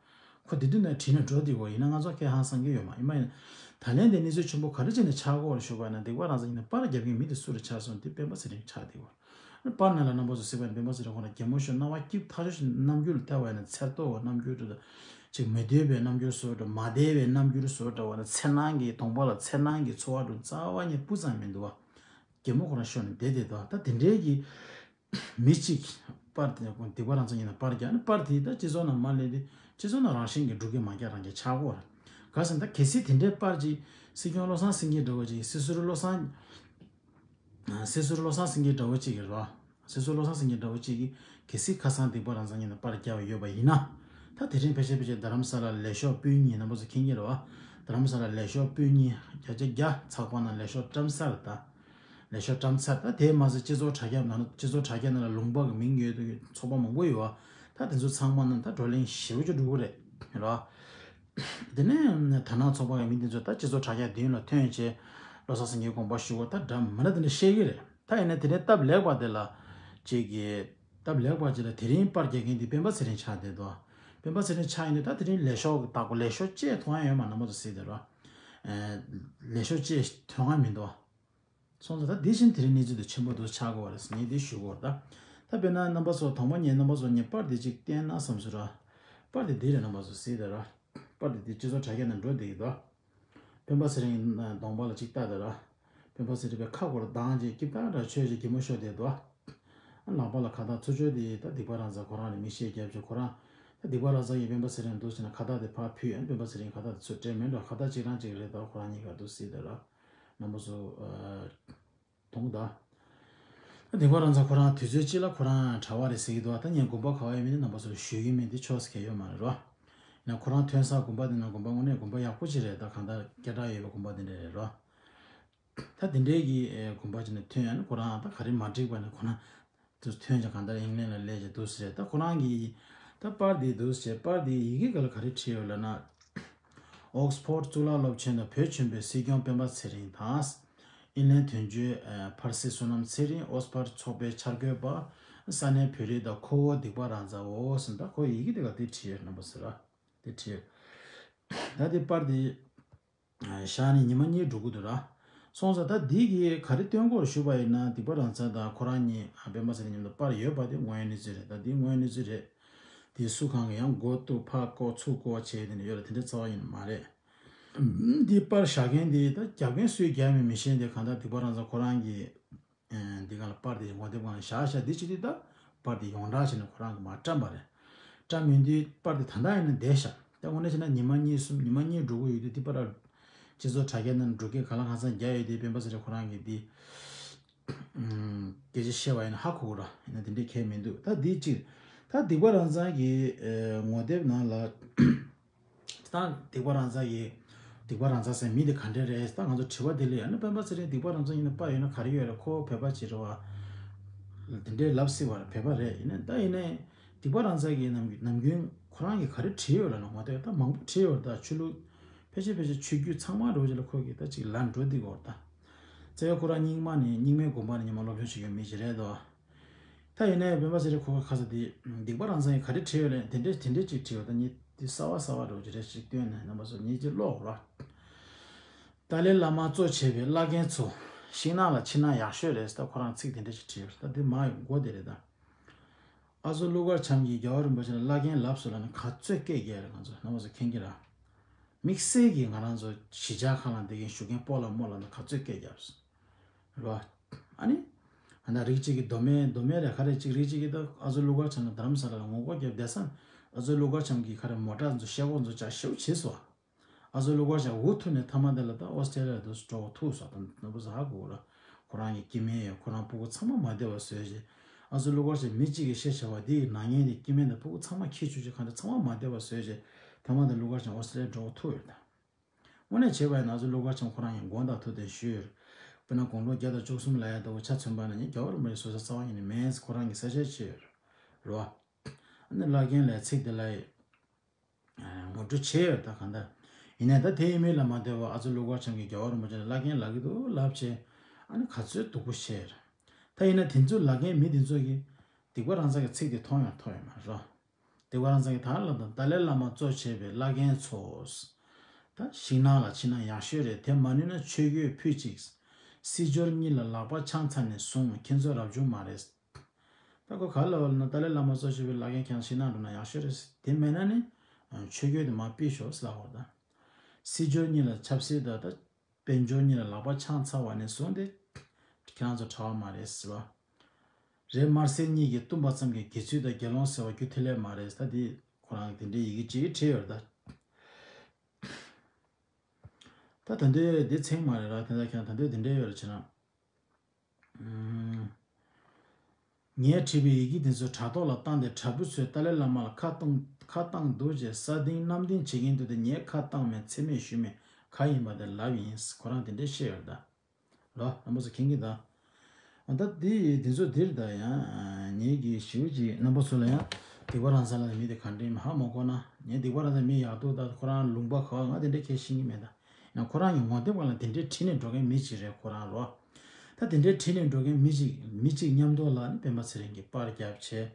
ཁོ་དེ་དུས་ནས་བྲིས་ནས་འགྲོ་བསྡད་ཡོད། ཡིན་ན་ང་ཚོ་ཁས་ཧང་སང་གི་ཡོད་མ། ཡིན་པ་ཡིན་ན་ད་ལན་དེ་གནས་ཚུལ་ཆེན་པོ་ག་རེ་བྱས་ནས་ཆགས་ཀྱི་ཡོད་རེད་ཞུ་བ་ན། སྡིག་པ་རང་བཙན་ཡིན་ན་པར་རྒྱབ་མཁན་མི་དེ་སུ་རེད་ཆགས་སོང་། དེ་སྤེན་པ་ཚེ་རིང་ཆགས་བསྡད་ཡོད་རེད། པར་ནང་ལ་རྣམ་པ་ཚོ་གཟིགས་པ་ཡིན་ན་སྤེན་པ་ཚེ་རིང་ཁོ་ན་གད་མོ་ཤོར། སྣང་བ་སྐྱིད་ཐག་ཆོད་ཅིག་རྣམ་འགྱུར་ལ་བལྟས་པ་ཡིན་ན་འཚེར་ཏོག་རྣམ་འགྱུར་འདྲ་དང་། ཅིག་མི་འདོད་པའི་རྣམ་འགྱུར་བཟོ་འདྲ། མ་བདེ་བའི་རྣམ་འགྱུར་བཟོ་འདྲ་བ་ན། འཚེར་སྣང་གི་གདོང་པ་ལ་འཚེར་སྣང་གི་ཚོར་བ་འདྲ་རྩ་བ་ཉིད་སྤུ་ཙམ་མི་འདུག་བ། གད་མོ་ཁོ་རང་ཤོར་ནས་བསྡད་བསྡད་འདུག་ད་དེ་འདྲའི་གི་མི་གཅིག་པར་དེ་སྡིག་པ་རང་བཙན་ཡིན་ན་པར་རྒྱག་ནས། པར་དེ་ད་སྤྱི་ཚོགས་ནང་མར་སླེབས་དུས་སྤྱི་ཚོགས་ནང་རང་བཞིན་གྱི་འགྲོ་གི་མ་རྒྱག་རང་རྒྱག་ཆགས་ཀྱི་ཡོད་རེད། ག་ཟེར་ན་ད་གལ་སྲིད་དེ་འདྲའི་པར་ཅིག་སྲིད་སྐྱོང་བློ་བཟང་སེང་གེ་འདྲ་བོ་ཅིག་སྲིད་ཟུར་བློ་བཟང་། སྲིད་ཟུར་བློ་བཟང་སེང་གེ་འདྲ་བོ་གཅིག་གིས་རོ། སྲིད་ཟུར་བློ་བཟང་སེང་གེ་འདྲ་བོ་གཅིག་གིས་གལ་སྲིད་ཁ་སང་སྡིག་པ་རང་བཙན་ཡིན་ན་པར་རྒྱག་པ་ཡོད་པ་ཡིན་ན། ད་དེ་རིང་ཕལ་ཆེར་ཕལ་ཆེར་རྡ་རམ་ས་ལ་ལས་ཤོག་པུས་གཉིས། རྣམ་པ་ཚོ་མཁྱེན་གྱི་རེད་བ། རྡ་རམ་ས་ལ་ལས་ཤོག་པུས་གཉིས་བརྒྱ་ཆ་བརྒྱ་ཚགས་པར་ནང་ལས་ཤོག་བཀྲམ་ཚར། ད་ལས་ཤོག་བཀྲམ་ཚར། ད་དེ་མ་ཟད་སྤྱི་ཚོགས་དྲ་རྒྱ་ནང་ལ། སྤྱི་ཚོགས་དྲ་རྒྱ་ནང་ལ་ལུང་པ་གི་མིང་ཡོད་ཚོགས་པ་མང་པོ་ཡོད་བ། ད་དེ་ཚོ་ཚང་མ་ནང་ད་བགྲོ་གླེང་ཞེ་པོ་ཅིག་འགྲོ་གི་རེད། རེད་བ། དེ་ནས་དར་ནག་ཚོགས་པ་གི་མི་དེ་ཚོ་ད་སྤྱི་ཚོགས་དྲ་རྒྱ་མདུན་ལ་ཐོན་བྱས་བློ་བཟང་སེང་གེའི་དགོངས་པ་ཞུ་བ་ད་འདྲ་མི་འདྲ་དེ་འདྲ་བཤད་ཀྱི་རེད། ད་ཡིན་ན་དེ་ནས་སྟབས་ལེགས་པ་དེ་ལ་ཅིག་གི་སྟབས་ལེགས་པ་ཅིག་ལ་དེ་རིང་པར་རྒྱག་མཁན་དེ་སྤེན་པ་ཚེ་རིང་ཆགས་བསྡད་འདུག་སྤེན་པ་ཚེ་རིང་ཆགས་ཡིན་དུས་ད་དེ་རིང་ལས་ཤོག་གི་བདག་པོ་ལས་ཤོག་ཅེས་མཐོང་ཡ་ཡོད་མ་རེད། རྣམ་པ་ཚོ་གཟིགས་བསྡད་རོགས། ཨེ། ལས་ཤོག་ཅེས་མཐོང་ཡ་མི་འདུག་སོང་ཙང་ད་འདི་བཞིན་དེ་རིང་གནས་ཚུལ་དེ་ཆེན་པོ་འདུག་ཆགས་དགོས་པ་རེད་ཟེར་ངས་འདི་ཞུ་དགོས་རེད་ད། ད་དཔེར་ན་རྣམ་པ་ཚོ་དང་པོ་ངས་རྣམ་པ་ཚོ་ངས་པར་འདི་གཅིག་བསྟན་ན་བསམ་ཚུལ་ར། པར་འདི་འདི་རེད། རྣམ་པ་ཚོ་གཟིགས་དང་ར། པར་འདི་འདི་སྤྱི་ཚོགས་དྲ་རྒྱ་ནང་འགྲོ་བསྡད་ཀྱི་འདུག་སྤེན་པ་ཚེ་རིང་གདོང་པ་ལ་གཅིག་ལྟ་དང་ར། སྤེན་པ་ཚེ་རིང་པའི་ཁ་སྐོར་ལྡང་རྗེས་སྐྱིབས་ཐག་འདྲ་ཆོད་རྗེས་གད་མོ་ཤོར་བསྡད་འདུག་ལག་པ་ལ་ཁ་བཏགས་ཚུར་ཕྱོགས་དེ་ད་སྡིག་པ་རང་ཚ་ཁོ་རང་ལ་མིག་ཤེལ་རྒྱབ་བྱས་ཁོ་རང་། ད་སྡིག་པ་རང་ཚ་ཡིས་སྤེན་པ་ཚེ་རིང་འདུག་ཟེར་ན་ཁ་བཏགས་དེ་ཕར་ཕུད་ཡང་སྤེན་པ་ཚེ་རིང་ཁ་བཏགས་དེ་ཚུར་སྤྲད་མེད་འགྲོ། ཁ་བཏགས་གཅིག་རང་གཅིག་རེད། ད་ཁོ་རང་གཉིས་ཀ་འདུག་སྲིད་དེ་ར། རྣམ་པ་ཚོ་མཐོང་ད། ད་སྡིག་པ་རང་ཚ་ཁོ་རང་དུས་ཚོད་གཅིག་ལ་ཁོ་རང་གྲྭ་བ་རེད་ཟེར་གྱི་འདུག་ད་ངས་དགོན་པ་ག་བ་ཡོད་མེད་དེ་རྣམ་པ་ཚོར་ཞུ་གི་མེད། དེ་ཕྱོགས་སུ་གས་ཡོད་མ་རེད་རོ། ཡིན་ན་ཁོ་རང་ཐོན་ས་དགོན་པ་དེ་ན་དགོན་པ་དངོས་གནས་དགོན་པ་ཡག་པོ་ཅིག་རེད། ད་གང་ལྟར་སྐད་གྲགས་ཡོད་པའི་དགོན་པ་དེ་འདྲ་རེད་རོ། ད་དེ་འདྲའི་གི་ཨེ་དགོན་པ་ཅིག་ནས་ཐོན་ཡང་ཁོ་རང་ད་ག་རེ་མ་འགྲིག་པ་ནས་ཁོ་རང་དུ་ཐོན་ཅིག་གང་ལྟར་ཨིང་ལན་ལ་སླེབས་ཅིག་འདུག་ཟེར། ད་ཁོ་རང་གི་ད་པར་དེ་འདུག་ཟེར། པར་དེ་ཡི་གེ་ག་ལ་ག་རེ་བྲིས་ཡོད་ལབ་ན། ཨོག་སི་ཕོར་གཙུག་ལག་སློབ་ཆེན་དུ་བོད་ཆེན་པོའི་སྲིད་སྐྱོང་སྤེན་པ་ཚེ་རིང་དང་། ཨིན་ལན་དོན་གཅོད་ཨ་ཕར་སི་བསོད་ནམས་ཚེ་རིང་། ཨོག་སི་ཕོར་ཚོགས་པའི་འཆར་འགོད་པ། ས་གནས་བོད་རིགས་དང་ཁོ་བོ་སྡིག་པ་རང་མཚར་འོ་ཟེར། ད་ཁོ་ཡི་གེ་དེ་ག་དེ་བྲིས་ཡོད་རྣམ་པ་ཟེར་ར། དེ་བྲིས་ཡོད། ད་དེ་པར་དེ་བཞག་ནས་ཉི་མ་གཉིས་འགྲོ་གི་འདུག་ར། སོང་ཙང་ད་འདི་གིས་ག་རེ་སྟོན་གྱི་ཡོད་ཞུས་པ་ཡིན་ན། སྡིག་པ་རང་མཚར་དང་ཁོ་རང་གཉིས་ཨ་སྤེན་པ་ཚེ་རིང་མཉམ་དུ་པར་ཡོད་པ་དེ་དངོས་ཡོད་གནས་ཚུལ་རེད། ད་འདི་དངོས་ཡོད་གནས་ཚུལ་རེད། དེ་སུ་གང་གིས་ཡང་མགོ་གཏུག་ཕར་བསྐོར་ཚུར་བསྐོར་བྱས་དེ་འདྲ་ཡོད་ལ་དེ་འདྲ་རྩ་བ་ཉིད་ནས་མ་རེད། འདི་པར་བཞག་མཁན་དེ་ད་རྒྱབ་མཁན་སུས་རྒྱབ་མིན་མི་ཤེས། དེ་གང་ལྟར་སྡིག་པ་རང་མཚར་ཁོ་རང་གིས་འདི་གང་ལ་པར་དེ་ངོ་དེབ་སྒང་ལ་བཞག་བཞག་འདི་བྱེད་དུས་ད་པར་དེ་ཡོངས་གྲགས་བྱས་ནས་ཁོ་རང་གིས་མར་བཀྲམ་པ་རེད། བཀྲམ་ཡོང་དུས་པར་དེ་ད་ལྟ་ཡིན་ན་བསྡད་བཞག་ད་དངོས་གནས་བྱས་ན་ཉི་མ་གཉིས་གསུམ་ཉི་མ་གཉིས་འགྲོ་གི་ཡོད་དུས་འདི་པར་སྤྱི་ཚོགས་དྲ་རྒྱ་ནང་འགྲོ་སྐད་ག་ལ་གང་འཚམ་རྒྱག་ཡོད་དུས་སྤེན་པ་ཚེ་རིང་ཁོ་རང་གིས་འདི་སྐད་ཆ་བཤད་པ་ཡིན་ན་ཧ་གོ་གི་ར། ཡིན་ན་དེ་འདྲའི་གལ་མི་འདུག་ད་འདི་གཅིག་ད་སྡིག་པ་རང་མཚར་གྱི་ངོ་དེབ་ནང་ལ། ད་སྡིག་པ་རང་མཚར་གྱི། སྡིག་པ་རང་མཚར་ཟེར་མི་དེ་ག་འདྲ་རེད། ད་ང་ཚོ་དྲི་བ་དེ་ལ་ཡང་ན་སྤེན་པ་ཚེ་རིང་སྡིག་པ་རང་མཚར་ཡིན་ན་པར་ཡོད་ན་ག་རེ་ཡོད་རེད། ཁོ་བོད་པ་ཅིག་རེད་བ། དེ་འདྲའི་ལབ་སྲིད་པ་རེད། བོད་པ་རེད། ཡིན་ན་ད་ཡིན་ནའི་སྡིག་པ་རང་མཚར་གྱི་ནམ་ནམ་རྒྱུན་ཁོ་རང་གིས་ག་རེ་བྲིས་ཡོད་ལབ་ན་ང་ད་ད་མང་པོ་བྲིས་ཡོད་རེད། ད་ཆོས་ལུགས་ཕལ་ཆེར་ཕལ་ཆེར་ཆོས་བརྒྱུད་ཚང་མ་འགྲོ་རྗེས་ལ་ཁོ་གིས་ད་ཅིག་ལབ་འགྲོ་འདི་གོ་ད། རྩ་བའི་ཁོ་རང་རྙིང་མ་ནས་རྙིང་མའི་དགོན་པ་ནས་ཉི་མ་སློབ་སྦྱོང་བྱེད་མཁན་མི་ཞིག་རེད་དོ། ད་ཡིན་ནའི་སྤེན་པ་ཚེ་རིང་ཁོ་ཁ་ས་དེ་སྡིག་པ་རང་མཚར་ཡིན་ག་རེ་བྲིས་ཡོད་ལབ་དེ་འདྲས་དེ་འདྲས་ཅིག་བྲིས་ཡོད། ད་ཉིད་དེ་གསར་བ་གསར་བ་འགྲོ་གི་རེད་ཅིག་སྟོན་ནས་རྣམ་པ་ཚོ་ཉིད་ཀྱི་ཀློག་རོགས། ཏཱ་ལའི་བླ་མ་གཙོ་བྱས་པའི་བླ་རྒན་ཚོ་ཤིང་ནགས་ལ་ཕྱིན་ན་ཡག་ཤོས་རེད། ད་ཁོ་རང་ཚིག་དེ་འདྲས་ཅིག་བྲིས་ཡོད། ད་དེ་མ་ཡོང་མགོ་དེ་རེད་ད། ཨ་ཟོ་ཀླུ་མཁར་བྱམས་ཀྱིས་རྒྱལ་བ་རིན་པོ་ཆེ་ལ་བླ་རྒན་ལབ་སོང་ལབ་ནས་ག་ཚོད་སྐད་རྒྱག་རེད། ང་ཚོ་རྣམ་པ་ཚོ་མཁྱེན་གྱི་ར། དམིགས་བསལ་གྱིས་ང་རང་ཚོ་གཞིས་ཆགས་ཁག་ལ་བསྡད་མཁན་ཞུ་མཁན་སྤོ་ལགས་རྨོ་ལགས་ནས་ག་ཚོད་སྐད་རྒྱབ་སོང་། རེད་བ། ཨ་ནི། ཨ་ན་རིགས་གཅིག་གི་མདོ་སྨད་མདོ་སྨད་རེད་ག་རེ་གཅིག་རིགས་གཅིག་གིས་ད་ཨ་ཟོ་ཀླུ་མཁར་བྱམས་ལ་རྡ་རམ་ས་ལ་ལ་ངོ་རྒོལ་རྒྱབ་བསྡད་ས། ཨ་ཟོ་ཀླུ་མཁར་བྱམས་ཀྱིས་ག་རེ་མོ་ཊ་ཚོ་ཤེལ་སྒོ་ཚོ་ཅག་ཤེའུ་བྱེད་སོང་། ཨ་ཟོ་ཀླུ་མཁར་བྱམས་འུ་ཐུག་ནས་མཐའ་མ་དེ་ལ་ད་ཨོ་སི་ཀྲེ་ལི་ཡ་དུ་འགྲོ་ཐུག་སོང་། ད་ནོར་བུ་ཟ་ཧ་གོ་ར། ཁོ་རང་གི་སྐྱེ་དམན་ཡོད། ཁོ་རང་སྤུ་གུ་ཚང་མ་མ་བདེ་བ་བཟོས་རྗེས། ཨ་ཟོ་ཀླུ་མཁར་བྱམས་མི་གཅིག་གིས་ཤེས་བྱ་བ་དེ་ཡི་ནག་ཉེས་དེ་སྐྱེ་དམན་དང་སྤུ་གུ་ཚང་མ་ཁྱི་ཆུ་ཆུ་གང་དེ་ཚང་མ་མ་བདེ་བ་བཟོས་རྗེས་མཐའ་མ་དེ་ཀླུ་མཁར་བྱམས་ཨོ་སི་ཀྲེ་ལི་ཡ་འགྲོ་ཐུག་ཡོད་ད། དངོས་གནས་བྱས་པ་ཡིན་ན་ཨ་ཟོ་ཀླུ་མཁར་བྱམས་ཁོ་རང་ཡང་དགོངས་དག་ཐུགས་བདེན་ཞུས་ཡོད། དཔེར་ན་དགུང་ལོ་བརྒྱ་དང་བཅུ་གསུམ་ལ་ཡ་ལྟ་བུ་ཆ་མཚོན་པ་ན་ངས་རྒྱལ་བ་རིན་པོ་ཆེ་བཟོད་བསྲན་རྩ་བ་ཉིད་ནས་མེད། ཁོ་རང་གིས་གསལ་བཤད་བྱས་ཡོད་རེད་བ། ཨ་ནི་བླ་རྒན་ལབ་ཚིག་དེ་ལ་ཡི་ངོ་སྤྲོད་བྱས་ཡོད་ད་གང་ལྟར། ཡིན་ནའི་ད་དེ་ཡིན་མིན་ལ་མ་ལྟོས་པར་ཨ་ཟོ་ཀླུ་མཁར་བྱམས་ཀྱིས་རྒྱལ་བ་རིན་པོ་ཆེ་ལ་བླ་རྒན་ལབ་ཀྱི་འདུག་ལབ་བྱས། ཨ་ནི་ག་ཚོད་སྡུག་པོ་བཤད་ཡོད་རེད། ད་ཡིན་ན་དེ་ཚོ་ལབ་མཁན་མི་དེ་ཚོ་གིས་སྡིག་པ་རང་མཚར་གྱི་ཚིག་དེ་མཐོང་ཡང་མཐོང་ཡོད་མ་རེད། སྡིག་པ་རང་མཚར་གྱིས་ད་ལབ་དང་ཏཱ་ལའི་བླ་མ་གཙོ་བྱས་པའི་བླ་རྒན་ཚོ། ད་ཤིང་ནགས་ལ་ཕྱིན་ན་ཡག་ཤོས་རེད། དེ་མ་ནུས་ན་ཆོས་གོས་ཕུད་ཅིག་སྲིད་འབྱོར་གཉིས་ལ་ལག་པ་འཆང་ཚར་ནས་བཟུང་ཁྱེད་ཚོ་རབ་བྱུང་མ་རེད། ད་ཁོ་ག་ལ་བ་ལ་ན་ཏཱ་ལའི་བླ་མ་གཙོ་བྱས་པའི་བླ་རྒན་ཁྱེད་ཤིང་ནགས་འགྲོ་ན་ཡག་ཤོས་རེད། དེ་མེད་ན་ནི་ཆོས་གོས་དེ་མ་ཕུད་ཤོག་ཟེར་ལབ་པ་དང་། སྲིད་འབྱོར་གཉིས་ལ་ཆབ་སྲིད་དང་ད། དཔལ་འབྱོར་གཉིས་ལ་ལག་པ་འཆང་ཚར་བ་ནས་བཟུང་སྟེ། ཁྱེད་རང་ཚོ་གྲྭ་བ་མ་རེད་ཟེར་བ། རེད། དམར་སེར་གཉིས་ཀྱིས་བཏུམས་པ་ཙམ་གྱིས་དགེ་ཚུལ་དང་དགེ་སློང་ཟེར་བ་རྒྱུ་མཐུན་ལས་མ་རེད། ད་འདི་ཁོ་རང་གིས་དེ་འདྲའི་ཡི་གེ་ཅིག་བྲིས་ཡོད་རེད་ད། ད་ད་འདོད་འདི་ཚེང་མ་རེད་ར། དེ་འདྲ་ཁྱེད་རང་ད་འདོད་འདི་འདྲ་ཡོད་རེད་བྱས་ན། ངས་བྲིས་པའི་ཡི་གེ་འདི་ཚོ་དྲ་ཐོག་ལ་བཏང་སྟེ་དྲ་འབུ་ཚོས་ཏཱ་ལའི་བླ་མ་ལ་ཁ་གཏོང་ཁ་བཏང་འདུག་ཅེས་ས་ལྡིང་གནམ་ལྡིང་བྱེད་ཀྱིན་འདུག་སྟེ། ངས་ཁ་བཏང་མེད། མཚན་སྨད་ཞུས་མེད། ག་ཡིན་པ་དེ་ལབ་ཡིན། ཁོ་རང་དེ་འདྲས་བཤད་ཡོད་ད། རོ། རྣམ་པ་ཚོ་མཁྱེན་གྱི་ད། ཨ་ད་དེ་དེ་ཚོ་འདིར་ད་ཡང་ངེད་ཀྱི་ཞིབ་ཅིག་རྣམ་པ་ཚོ་ལ་ཡང་ སྡིག་པ་རང་ས་ལ་མི་དེ་ག་འདྲའི་ཧ་མ་གོ་ན། ངས་སྡིག་པ་རང་ས་མི་ཡག་སྡུག་ད་ཁོ་རང་ལུང་པ་ག་བ་ང་དེ་འདྲའི་ཁས་ཤེས་ཀྱི་མེད་ད། ཡང་ཁོ་རང་གི་ངོ་དེབ་སྒང་ལ་དེ་འདྲའི་བྲིས་ནས་འགྲོ་མཁན་མི་ཅིག་རེད་ཁོ་རང་རོ། ད་དེ་འདྲའི་བྲིས་ནས་འགྲོ་མཁན་མི་ཅིག་མི་གཅིག་མཉམ་དུ་ལ་ནི་སྤེན་པ་ཚེ་རིང་གིས་པར་བརྒྱབ་བྱས།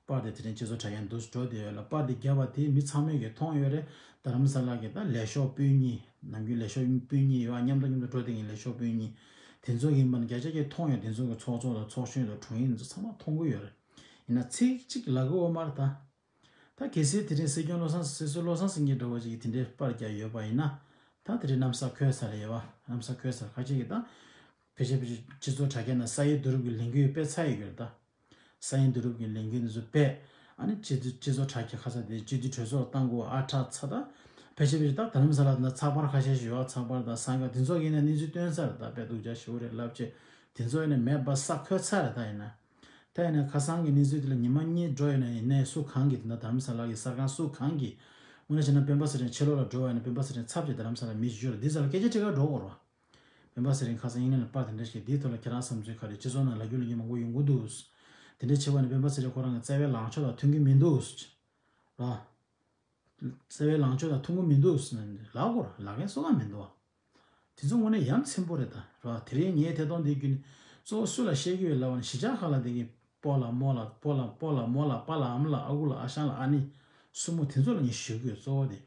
པར་དེ་དེ་རིང་སྤྱི་ཚོགས་དྲ་རྒྱ་འདུག་འགྲོ་བསྡད་ཡོད་ལ། པར་དེ་བརྒྱབ་པ་དེ་མི་ཚང་མས་གིས་མཐོང་ཡོད་རེད། རྡ་རམ་ས་ལ་གི་ད་ལས་ཤོག་སྤུན་གཉིས། ནམ་རྒྱུན་ལས་ཤོག་སྤུན་གཉིས་ཡོད་ཨ། མཉམ་དུ་མཉམ་དུ་འགྲོ་བསྡད་མཁན་ལས་ཤོག་སྤུན་གཉིས། དེ་ཚོ་གི་ཡིན་པ་ན་བརྒྱ་ཆ་བརྒྱ་མཐོང་ཡོད། དེ་ཚོ་གི་ཚོགས་གཙོ་དང་ཚོགས་གཞོན་དང་དྲུང་ཡིག་དེ་ཚོ་ཚང་མ་མཐོང་གི་ཡོད་རེད། ཡིན་ན་ཚིག་གཅིག་ལབ་གི་ཡོད་མ་རེད་ད། ད་གལ་སྲིད་དེ་རིང་སྲིད་སྐྱོང་བློ་བཟང་སྲིད་ཟུར་བློ་བཟང་སེང་གེ་འདྲ་བོ་ཅིག་གིས་དེ་འདྲའི་པར་བརྒྱབ་ཡོད་པ་ཡིན་ན། ད་དེ་རིང་གནམ་ས་ཁོལ་ཚར་ཡོད་པ། གནམ་ས་ཁོལ་ཚར། ཁ་ཅིག་གིས་ད་ཕལ་ཆེར་ཕལ་ཆེར་སྤྱི་ཚོགས་དྲ་རྒྱའི་ནང་ས་ཡི་བསྡུ་རུབ་ཀྱི་ལས་འགུལ་སྤེལ་ཚར་ཡོད་ཀྱི་རེད་ད། ས་ཡི་བསྡུ་རུབ་ཀྱི་ལས་འགུལ་འདི་ཚོ་སྤེལ། ཨ་ནི་སྤྱི་སྤྱི་ཚོགས་དྲ་རྒྱ་ཁ་ས་དེ་སྤྱི་འཐུས་གྲོས་ཚོགས་བཏང་དགོས་ཨ་ཁྲག་ཚ་ད། ཕལ་ཆེར་ཕལ་ཆེར་ད་རྡ་རམ་ས་ལ་ད་ཚགས་པར་ཁ་ཤས་ཤིག་ཡོད་ཨ། ཚགས་པར་དང་གསར་འགོད་དེ་ཚོ་ཡིན་ན་གནས་ཚུལ་བཏོན་ཚར་རེད་ད། དཔེ་སྡུག་ཅག་ཞེ་པོ་རེད་ལབ་བྱས། དེ་ཚོ་ཡིན་ན་མེད་པ་ས་ཁོལ་ཚར་རེད་ད། ཡིན་ན། ད་ཡིན་ན་ཁ་སང་གི་གནས་ཚུལ་དེ་ལ་ཉི་མ་གཉིས་འགྲོ་ཡོད་ན་ཡིན་ནའི་སུ་གང་གིས་དེ་འདྲ་རྡ་རམ་ས་ལ་གི་གསར་ཁང་སུ་གང་གིས། དངོས་གནས་བྱས་ན་སྤེན་པ་ཚེ་རིང་ཕྱི་ལོགས་ལ་འགྲོ་བ་ཡིན་ན་སྤེན་པ་ཚེ་རིང་ཚབ་བྱས་རྡ་རམ་ས་ལ་མི་ཞིག་ཡོད་ལ་འདི་ཚོ་ལ་སྐད་ཆ་དྲི་ག་འགྲོ་དགོས་རེད་བ། སྤེན་པ་ཚེ་རིང་ཁ་སང་ཨིན་ལན་ལ་པར་དེ་འདྲ་ཞིག་འདིའི་ཐོག་ལ་ཁྱེད་རང་བསམ་ཚུལ་ག་རེ། སྤྱི་ཚོགས་ནང་ལབ་རྒྱུ་ལབ་རྒྱུ་མང་པོ་ཡོང་གི་འདུག་དེ་འདྲ་བྱས་པ་ནི་སྤེན་པ་ཚེ་རིང་ཁོ་རང་གི་བརྩེ་བའི་ལངས་ཕྱོགས་དང་མཐུན་གྱི་མི་འདུག་ར། བརྩེ་བའི་ལངས་ཕྱོགས་དང་མཐུན་གྱི་མི་འདུག་ཟེར་ནས་ལབ་དགོས་ར། ལབ་མཁན་སུ་གང་མི་འདུག་བ། དེ་ཚོ་དངོས་གནས་ཡ་མཚན་པོ་རེད་ད་ར། དེ་རིང་ངས་ཐད་གཏོང་འདི་བརྒྱུད་ནས་གཙོ་བོ་སུ་ལ་བཤད་ཀྱི་ཡོད་ལབ་པ་ན་གཞིས་ཆགས་ཁག་ལ་བསྡད་མཁན་སྤོ་ལགས་རྨོ་ལགས། སྤོ་ལགས་སྤོ་ལགས་རྨོ་ལགས། པཱ་ལགས་ཨ་མ་ལགས། ཨ་ཁུ་ལགས། ཨ་ཞང་ལགས། ཨ་ནེ། སྲུ་མོ། དེ་ཚོ་ལ་ངས་ཞུ་གི་ཡོད་གཙོ་བོ་དེ།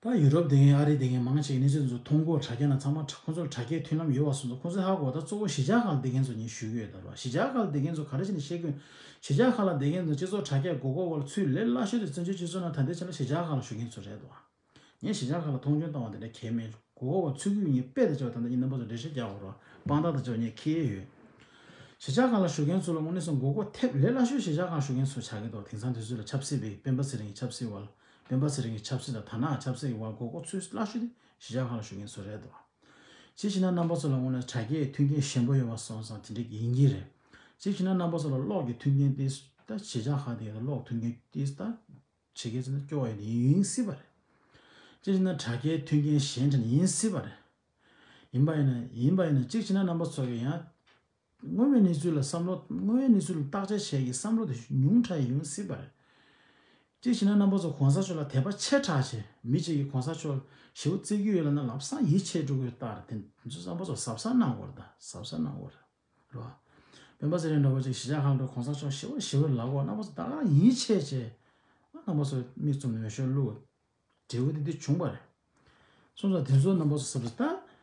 ད་ཡུ་རོབ་བསྡད་མཁན་ཨ་རི་བསྡད་མཁན་མང་ཆེ་གི་གནས་ཚུལ་དེ་ཚོ་མཐོང་གོ། དྲ་རྒྱ་ནང་ཚང་མ་ཁོ་ཚོར་དྲ་རྒྱའི་མཐུན་ལམ་ཡོད་པ་སོང་ཙང་ཁོ་ཚོས་ཧ་གོ། ད་གཙོ་བོ་གཞིས་ཆགས་ཁག་ལ་བསྡད་མཁན་ཚོ་ངས་ཞུ་གི་ཡོད་ད་ར། གཞིས་ཆགས་ཁག་ལ་བསྡད་མཁན་ཚོ་ག་རེ་བྱས་ནས་བཤད་ཀྱི་ཡོད། གཞིས་ཆགས་ཁག་ལ་བསྡད་མཁན་ཚོ་སྤྱི་ཚོགས་དྲ་རྒྱ་མགོ་སྐོར་བར་ཚུར་ལས་སླ་ཤོས་དེ་བཙན་བྱོལ་སྤྱི་ཚོགས་ནང་ད་ལྟའི་ཆ་ལ་གཞིས་ཆགས་ཁག་ལ་བཞུགས་མཁན་ཚོ་རེད་དོ། ངས་གཞིས་ཆགས་ཁག་ལ་མཐོང་ཆུང་བཏང་བ་དེ་འདྲ་གང་ཡང་མེད། མགོ་སྐོར་བར་ཚུར་རྒྱུག་ངས་དཔེ་དང་བཅས་པ་ད་ལྟ་ཡིན་རྣམ་པ་ཚོ་འགྲེལ་བཤད་རྒྱག་དགོས་ར། དཔང་རྟགས་དང་བཅས་པ་ངས་འཁྱེར་ཡོད། གཞིས་ཆགས་ཁག་ལ་བཞུགས་མཁན་ཚོ་ལ་དངོས་གནས་སོང་མགོ་སྐོར་ཐེབས་ལས་སླ་ཤོས་གཞིས་ཆགས་ཁག་བཞུགས་མཁན་ཚོ་ཆགས་ཀྱི་འདུག་དེང་སང་དུས་ཚོད་ལ་ཆབ་སྲིད་པའི་སྤེན་པ་ཚེ་རིང་གི་ཆབ་སྲིད་བར། སྤེན་པ་ཚེ་རིང་གི་ཆབ་སྲིད་དང་དར་ནག་ཆབ་སྲིད་ཀྱི་བར་མགོ་སྐོར་ཚུར་སླ་ཤོས་དེ་གཞིས་ཆགས་ཁག་ལ་བཞུགས་མཁན་ཚོ་རེད་འདུག་གཅིག་བྱས་ན་རྣམ་པ་ཚོ་ལ་དངོས་གནས་དྲ་རྒྱའི་མཐུན་རྐྱེན་ཞན་པོ་ཡོད་པ་སོང་ཙང་དེ་འདྲ་ཡིན་གྱི་རེད། གཅིག་བྱས་ན་རྣམ་པ་ཚོ་ལ་གློག་གི་མཐུན་རྐྱེན་དེ་ད་གཞིས་ཆགས་ཁག་དེ་གློག་མཐུན་རྐྱེན་དེ་ད་བྱེད་མཁན་ཚོ་ན་སྐྱོ་བ་ཡོད་དེ་ཡིན་སྲིད་པ་རེད། གཅིག་བྱས་ན་དྲ་རྒྱའི་མཐུན་རྐྱེན་ཞན་དྲགས་ཡིན་སྲིད་པ་རེད། ཡིན་པ་ཡིན་ན་ཡིན་པ་ཡིན་ན་གཅིག་བྱས་ན་རྣམ་པ་ཚོ་གི་ཡང་། དངོས་པའི་གནས་ཚུལ་ལ་བསམ་བློ། དངོས་པའི་གནས་ཚུལ་ལ་བརྟག་དཔྱད་བྱེད་ཀྱི་བསམ་བློ་དེ་ཉུང་དྲགས་ཡོང་སྲིད་པ་རེད། གཅིག་བྱས་ན་རྣམ་པ་ཚོ་གོང་ས་མཆོག་ལ་དད་པ་ཆེ་དྲགས་བྱས། མི་གཅིག་གིས་གོང་ས་མཆོག་ཞེ་པོ་བརྩི་གི་ཡོད་ལབ་ན་ལམ་སང་ཡིད་ཆེས་འགྲོ་གི་ཡོད་རྟགས་རེད། དེ་ཚོ་རྣམ་པ་ཚོ་གཟབ་གཟབ་གནང་དགོས་རེད་ད། གཟབ་གཟབ་གནང་དགོས་རེད། རེད་བ། སྤེན་པ་ཚེ་རིང་འདྲ་བོ་ཅིག་གཞིས་ཆགས་ཁག་ལ་འགྲོ་གོང་ས་མཆོག་ཞེ་པོ་ཞེ་པོ་ལབ་དགོས། རྣམ་པ་ཚོ་ད་ག་རང་ཡིད་ཆེས་བྱས། རྣམ་པ་ཚོ་མིག་བཙུམ་ནས་འོས་ཤོག་བླུགས། འབྲས་བུ་དེ་འདི་བྱུང་བ་རེད། སོང་ཙང་དེ་ཚོ་རྣམ་པ་ཚོ་གཟབ་གཟབ་ད།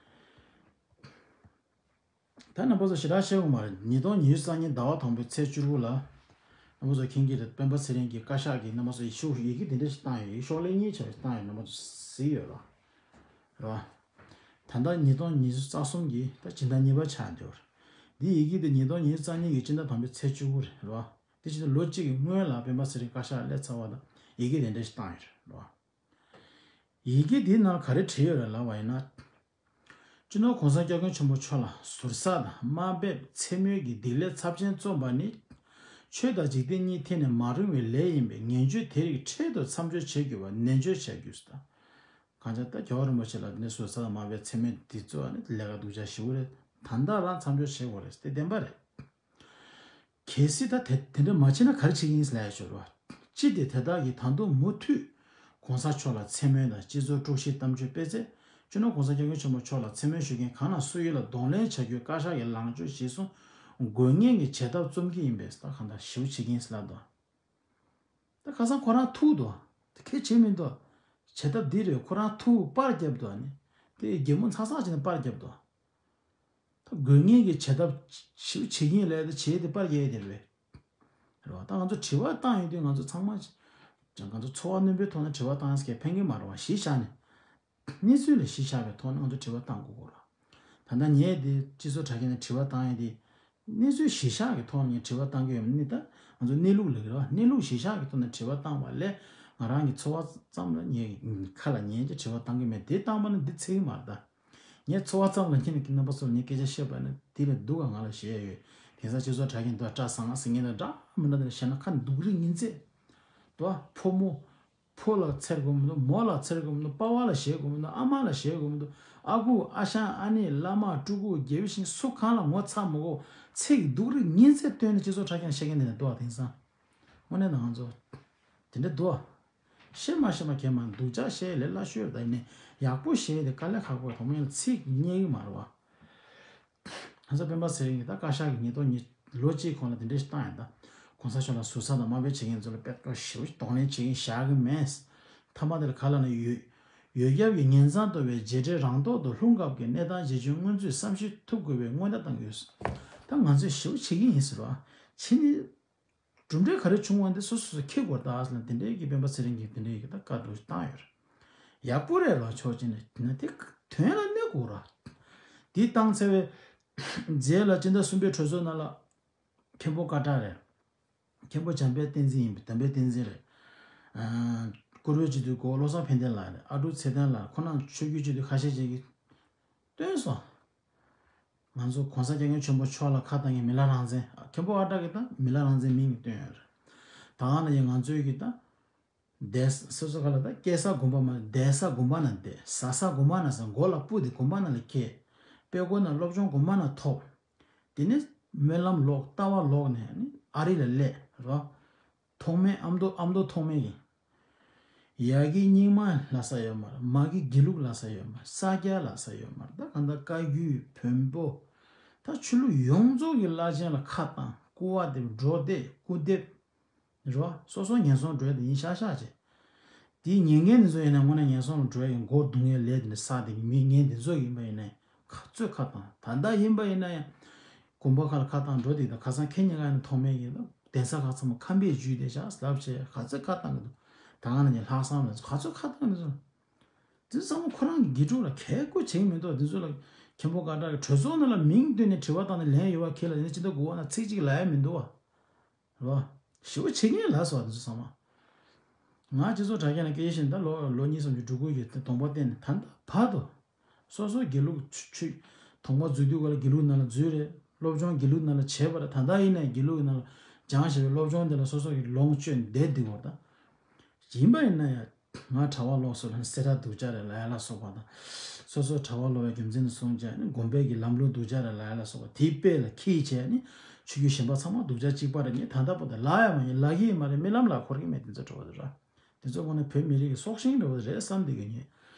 ད་རྣམ་པ་ཚོ་ཞེ་དྲག་ཤེས་ཀྱི་མ་རེད། ཉིས་སྟོང་ཉི་ཤུ་རྩ་གཉིས་ཟླ་བ་དང་པོའི་ཚེས་བཅུ་དགུ་ལ། རྣམ་པ་ཚོ་མཁྱེན་གྱི་རེད། སྤེན་པ་ཚེ་རིང་གིས་བཀའ་ཤག་གིས་རྣམ་པ་ཚོ་ཡི་ཤུགས་ཡི་གེ་དེ་འདྲ་ཞིག་བཏང་ཡོད། ཡི་ཤོག་ལྷེ་གཉིས་ཆ་བཞག་བཏང་ཡོད། རྣམ་པ་ཚོ་གཟིགས་ཡོད་ར། རེད་བ། ད་ལྟ་ཉིས་སྟོང་ཉི་ཤུ་རྩ་གསུམ་གྱི་ད་སྤྱི་ཟླ་གཉིས་པ་ཆགས་འདུག་འདི་ཡི་གེ་དེ་ཉིས་སྟོང་ཉི་ཤུ་རྩ་གཉིས་ཀྱི་སྤྱི་ཟླ་དང་པོའི་ཚེས་བཅུ་དགུ་རེད། རེད་བ། དེ་བཞིན་དུ་ལོ་གཅིག་གི་སྔོན་ལ་སྤེན་པ་ཚེ་རིང་བཀའ་ཤག་སླེབས་ཚར་བ་དང་ཡི་གེ་དེ་འདྲ་ཞིག་བཏང་ཡོད་རེད། རེད་བ། ཡི་གེ་འདིའི་ནང་ག་རེ་བྲིས་ཡོད་རེད་ལབ་པ་ཡིན་ན། སྤྱི་ནོར་གོང་ས་སྐྱབས་མགོན་ཆེན་པོ་མཆོག་ལ་ཟུར་ཟ་དང་དམའ་འབེབས་མཚན་སྨོད་ཀྱི་སྡིག་ལས་ཚབས་ཆེན་བརྩམས་པ་ནི། ཆོས་དང་འཇིག་རྟེན་གཉིས་ཐད་ནས་མ་རུང་བའི་ལས་ཡིན་པས་ངན་སྤྱོད་དེ་རིགས་འཕྲལ་དུ་མཚམས་འཇོག་བྱེད་དགོས་པ་ནན་བརྗོད་བྱ་རྒྱུ་ཟེར། གང་ལྟར་ད་རྒྱལ་བ་རིན་པོ་ཆེ་ལ་ནི་ཟུར་ཟ་དང་དམའ་འབེབས་མཚན་སྨོད་འདི་བརྩམས་པ་ནི་ལས་ཀ་སྡུག་ཅག་ཞེ་པོ་རེད། ད་ལྟ་རང་མཚམས་འཇོག་བྱེད་དགོས་རེད། དེ་བདེན་པ་རེད། གལ་སྲིད་ད་དེ་དེ་འདྲ་མ་བྱས་ན་ག་རེ་བྱེད་ཀྱི་ཡིན་ལབ་ཡ་ཞོར་བ། སྤྱི་དེ་དེ་དག་གིས་ད་དུང་མུ་མཐུད་གོང་ས་མཆོག་ལ་མཚན་སྨོད་དང་སྤྱི་ཚོགས་དཀྲུག་ཤིང་གཏམ་བརྗོད་སྤེལ་ཚེ། སྤྱི་ནོར་གོང་ས་སྐྱབས་མགོན་ཆེན་པོ་མཆོག་ལ་མཚན་སྨོད་ཞུ་མཁན་གང་ན་སུ་ཡོད་ལ་གདོང་ལེན་བྱ་རྒྱུའི་བཀའ་ཤག་གི་ལངས་ཕྱོགས་གཞིར་བཟུང་དགོས་ངེས་ཀྱི་བྱེད་ཐབས་རྩོམ་གྱི་ཡིན་པས་ད་གང་ལྟར་ཞེ་པོ་བྱེད་ཀྱི་ཡིན་ལབ་འདུག་ད་ཁ་སང་ཁོ་རང་ཐུག་འདུག་དེ་གལ་ཆེ་མི་འདུག་བྱེད་ཐབས་འདི་རེད། ཁོ་རང་ཐུག་པར་བརྒྱབ་འདུག་ཨ་ནི། དེ་གད་མོ་ཚག་ཚག་བྱས་ནས་པར་བརྒྱབ་འདུག་ད་དགོས་ངེས་ཀྱི་བྱེད་ཐབས་ཞིབ་བྱེད་ཀྱིན་ལས་ད་བྱེད་དེ་པར་རྒྱག་ཡས་དེ་རེད། རེད་བ། ད་ང་ཚོ་དྲི་བ་བཏང་ཡོང་དུས་ང་ཚོ་ཚང་མ་ང་ཚོ་ཚོར་བ་རྣོན་པོའི་ཐོག་ནས་དྲི་བ་བཏང་ཡས་ཀྱི་ཕན་གྱི་མ་རེད་བ། གཞི་བཞག་ནས་གནས་ཚུལ་ལ་གཞི་བཞག་པའི་ཐོག་ནས་ང་ཚོ་དྲི་བ་བཏང་དགོས་ཀྱི་རེད། ད་ལྟ་ངས་དེ་སྤྱི་ཚོགས་དྲ་རྒྱ་ནས་དྲི་བ་བཏང་ཡས་དེ་གནས་ཚུལ་གཞི་བཞག་གི་ཐོག་ནས་དྲི་བ་བཏང་གི་ཡོད་མ་རེད། ད་ང་ཚོ་གནས་ལུགས་ལ་རེད་བ། གནས་ལུགས་གཞི་བཞག་གི་ཐོག་ནས་དྲི་བ་བཏང་བ་ལས་ང་རང་གི་ཚོར་བ་ཙམ་ལ་ངས་ཁ་ལ་ཉན་གྱི་དྲི་བ་བཏང་གི་མེད། དེ་བཏང་པ་ན་འདི་ཚིག་གི་མ་རེད་ད། ངའི་ཚོར་བ་ཙམ་ལ་ཁྱེད་ནས་རྣམ་པ་ཚོར་ངས་སྐད་ཆ་བཤད་པ་ནི་དེ་ལས་སྡུག་ག་ང་ལ་བཤད་ཡོད། དེང་སང་སྤྱི་ཚོགས་དྲ་རྒྱ་འདི་བཀྲ་བཟང་ཟེར་མཁན་དང་འདྲ་མི་འདྲ་དེ་ལ་བཤད་ན་ཁ་འདུག་རིགས་ངན་ཚད། དོ་ཕོ་མོ། ཕོ་ལ་འཚེར་དགོས་མི་འདུག་མོ་ལ་འཚེར་དགོས་མི་འདུག་པ་ཕ་ལ་ཞེད་དགོས་མི་འདུག་ཨ་མ་ལ་ཞེད་དགོས་མི་འདུག་ཨ་ཁུ་ཨ་ཞང་ཨ་ནེ་བླ་མ་སྤྲུལ་སྐུ་དགེ་བའི་བཤེས་གཉེན་སུ་གང་ལ་ངོ་ཚ་མི་དགོས། ཚིག་སྡུག་རིགས་ངན་ཚད་བཏོན་ནས་སྤྱི་ཚོགས་དྲ་རྒྱ་ནས་བཤད་མཁན་དེ་ནས་འདུག་ཨ། དེང་སང་ དངོས་གནས་ང་ཚོ་དེ་འདྲ་འདུག་ཨ། ཤེས་མ་ཤེས་མ་ཁྱེད་མ་སྡུག་ཅག་བཤད་ལས་སླ་ཤོས་རེད། ད་ཡིན་ནའི་ཡག་པོ་བཤད་དེ་དཀའ་ལས་ཁག་པོ་དང་མོ་ཡང་ཚིག་རྙེད་གི་མ་རེད་བ། ང་ཚོ་སྤེན་པ་ཚེ་རིང་གིས་ད་བཀའ་ཤག་གི་ཉིས་སྟོང་ཉི་ལོ་གཅིག་གོང་ལ་དེ་འདྲ་ཞིག་བཏང་ཡིན། ད་གོང་ས་མཆོག་ལ་ཟུར་ཟ་དང་དམའ་འབེབས་བྱེད་མཁན་ཚོ་ལ་དཔེ་ཁ་ཞེ་པོ་ཞིག་གདོང་ལེན་བྱེད་མཁན་བཞག་གི་མེད། མཐའ་མ་དེ་ལ་ག་ལ་ན་ཡོད་ཡོད་རྒྱབ་ཀྱི་ཉེན་ཚང་ལྟོ་བའི་རྗེས་འབྲེལ་རང་ཐོག་ཏུ་ལྷུང་སྐབས་ཀྱི་གནས་སྟངས་རྗེས་ཕྱོགས་སྔོན་ཚུད་བསམ་ཤེས་ཐུབ་དགོས་པའི་སྔོན་བརྡ་བཏང་ཡོད། ད་ང་ཚོས་ཞེ་པོ་བྱེད་ཀྱི་ཡིན་ཟེར་བ། ཕྱི་ནས་གྲུབ་འབྲས་ག་རེ་བྱུང་བ་འདི་སོ་སོ་སོ་འཁྱེར་དགོས་ད་ཟེར་ན་དེ་འདྲའི་གི་སྤེན་པ་ཚེ་རིང་གིས་དེ་འདྲའི་གི་ད་བཀའ་སྒྲོག་བཏང་ཡོད་རེད། ཡག་པོ་རེད་ལ་ཕྱོགས་གཅིག་ནས་དེ་ན་དེ་དོན་ལ་གནས་དགོས་ར། དེ་བཏང་ཚེ་བའི་རྗེས་ལ་སྤྱི་ཟླ་གསུམ་པའི་གྲོས་ཚོགས་ནང་ལ་མཁན་པོ་བཀའ་གྲགས་རེད། མཁན་པོ་འཇམ་དཔལ་བསྟན་འཛིན་ཡིན་པ། འཇམ་དཔལ་བསྟན་འཛིན་རེད། ཨ། བཀུར་འོས་སྤྱི་འཐུས་གོ་བློ་བཟང་ཕན་བདེ་ལགས་རེད། ཨ་ཀྲུག་ཚེ་བརྟན་ལགས་ཁོ་རང་ཆོས་བརྒྱུད་སྤྱི་འཐུས་ཁ་ཤས་ཅིག་གིས་བཏོན་སོང་། ང་ཚོ་གོང་ས་སྐྱབས་མགོན་ཆེན་པོ་མཆོག་ལ་ཁ་བཏང་མཁན་མི་ལ་རང་བཙན། མཁན་པོ་ཨ་གྲགས་ཀྱིས་ད་མི་ལ་རང་བཙན་མིང་བཏོན་ཡོད་རེད། ད་ག་ནང་བཞིན་ང་ཚོའི་གི་ད་བསྡད་སོ་སོ་ག་ལ་ད་སྐྱེ་ས་དགོན་པ་མ་བསྡད་ས་དགོན་པ་ན་བསྡད། ཟ་ས་དགོན་པ་ན་ཟ། མགོ་ལ་སྤུ་དེ་དགོན་པ་ན་ལ་སྐྱེས། དཔེ་དགོན་ན་སློབ་སྦྱོང་དགོན་པ་ན་ཐོབ། དེ་ནས་སྨོན་ལམ་ལོག་ལྟ་བ་ལོག་ནས་ནི་ཨ་རི་ལ་སླེབས་རོ། ཐོག་མའི་ཨ་མདོ་ཨ་མདོ་ཐོག་མའི་གི། ཡ་གི་སྙིང་མ་ལ་ས་ཡོད་མ་རེད། མ་གི་དགེ་ལུགས་ལ་ས་ཡོད་མ་རེད། ས་སྐྱ་ལ་ས་ཡོད་མ་རེད། ད་གང་ལྟར་བཀའ་བརྒྱུད་བོན་པོ། ད་ཆོས་ལུགས་ཡོངས་རྫོགས་ཀྱི་བླ་ཆེན་ལ་ཁ་བཏང་། སྐུར་བ་འདེབས། འགྲོ་འདེབས། སྐུར་འདེབས། རེད་བ། སོ་སོ་ངན་སོང་འགྲོ་ཡ་དེ་ཡིན་ཤག་ཤག་བྱས། དེའི་ཉན་མཁན་དེ་ཚོ་ཡིན་ན་དངོས་གནས་ངན་སོང་ལ་འགྲོ་ཡ་གི་མགོ་རྡུང་ཡ་ལས་དེ་འདྲ་ས་དེ་གི་མི་ངན་དེ་ཚོ་ཡིན་པ་ཡིན་ན་ག་ཚོད་ཁ་བཏང་། ད་ལྟ་ཡིན་པ་ཡིན་ན་ཡང་། དགོན་པ་ཁག་ལ་ཁ་བཏང་འགྲོ་དེ་དང་ཁ་སང་ཁེ་ཉིན་ཀ་ནས་ཐོག་མའི་གི་ལ་གདན་ས་ཁག་ཚང་མ་ཁམས་པས་འཇུས་དེ་བཞག་ལབ་བྱས་ག་ཚོད་ཁ་བཏང་གི་འདུག་ད་ག་ནང་བཞིན་ལྷག་བསམ་ལ་ག་ཚོད་ཁ་བཏང་གི་འདུག་དེ་ཚོ་ཚང་མ་ཁོ་རང་གི་དགེ་ཕྲུག་ལ་ཁྱད་པར་བྱེད་ཀྱི་མི་འདུག་དེ་ཚོ་ལ་མཁན་པོ་བཀའ་གྲགས་ཀྱི་གྲོས་ཚོགས་ནང་ལ་མིང་བཏོན་ནས་དྲི་བ་བཏང་ནས་ལན་ཡོད་པ་ཁྱེད་ལ་དེ་ནས་སྤྱི་ཟླ་དགུ་པ་ནང་ཚིག་གཅིག་ལབ་ཡ་མི་འདུག་བ། རེད་བ། ཞེ་པོ་བྱེད་ཀྱི་ལབ་སོང་བ་དེ་ཚོ་ཚང་མ། ང་སྤྱི་ཚོགས་དྲ་རྒྱ་ནང་སྐད་ཆ་བཤད་ན་ད་ལོ་ལོ་གཉིས་སུམ་ཅུ་དྲུག་དགུ་ཡོད་དེ་གདོང་པ་བསྟན་ནས་ད་ལྟ་བར་དུ། སོ་སོ་དགེ་ལུགས་ཆོས་ཆོས་གདོང་པ་འཛུལ་དུས་ག་ལ་དགེ་ལུགས་ནང་ལ་འཛུལ་རེད། སློབ་སྦྱོང་དགེ་ལུགས་ནང་ལ་བྱས་པ་རེད། ད་ལྟ་ཡིན་ནའི་དགེ་ལུགས་ནང་ལ་སྦྱངས་བྱས་པའི་སློབ་སྦྱོང་དེ་ལ་སོ་སོ་གི་ལོངས་སྤྱོད་བསྡད་འདུག་བ་ད། ཡིན་པ་ཡིན་ན་ཡང་ང་གྲྭ་པ་ལོག་སོང་ལ་སེ་ར་སྡུག་ཅག་རེད་ལབ་ཡ་ལ་སོགས་པ་དང་། སོ་སོ་གྲྭ་པ་ལོག་པའི་རྒྱུ་མཚན་དུ་སོང་བྱས་ནས་དགོན་པའི་གི་ལམ་ལུགས་སྡུག་ཅག་རེད་ལབ་ཡ་ལ་སོགས་པ་དེའི་དཔེ་ལ་ཁྱེད་བྱས་ནས་ཆོས་བརྒྱུད་གཞན་པ་ཚང་མ་སྡུག་ཅག་གཅིག་པ་རེད། ངས་ད་ལྟ་བར་དུ་ལབ་ཡ་མ་ཡིན་ལབ་ཀྱི་ཡིན་མ་རེད། རྨི་ལམ་ལ་འཁོར་གྱི་མེད། དེ་ཚོ་གྲྭ་པ་དེ་ར། དེ་ཚོ་དངོས་གནས་བོད་མི་རིགས་ཀྱི་སྲོག་ཤིང་འདྲ་བོ་རེད་བསམ་བསྡད་ཀྱི་ཡིན།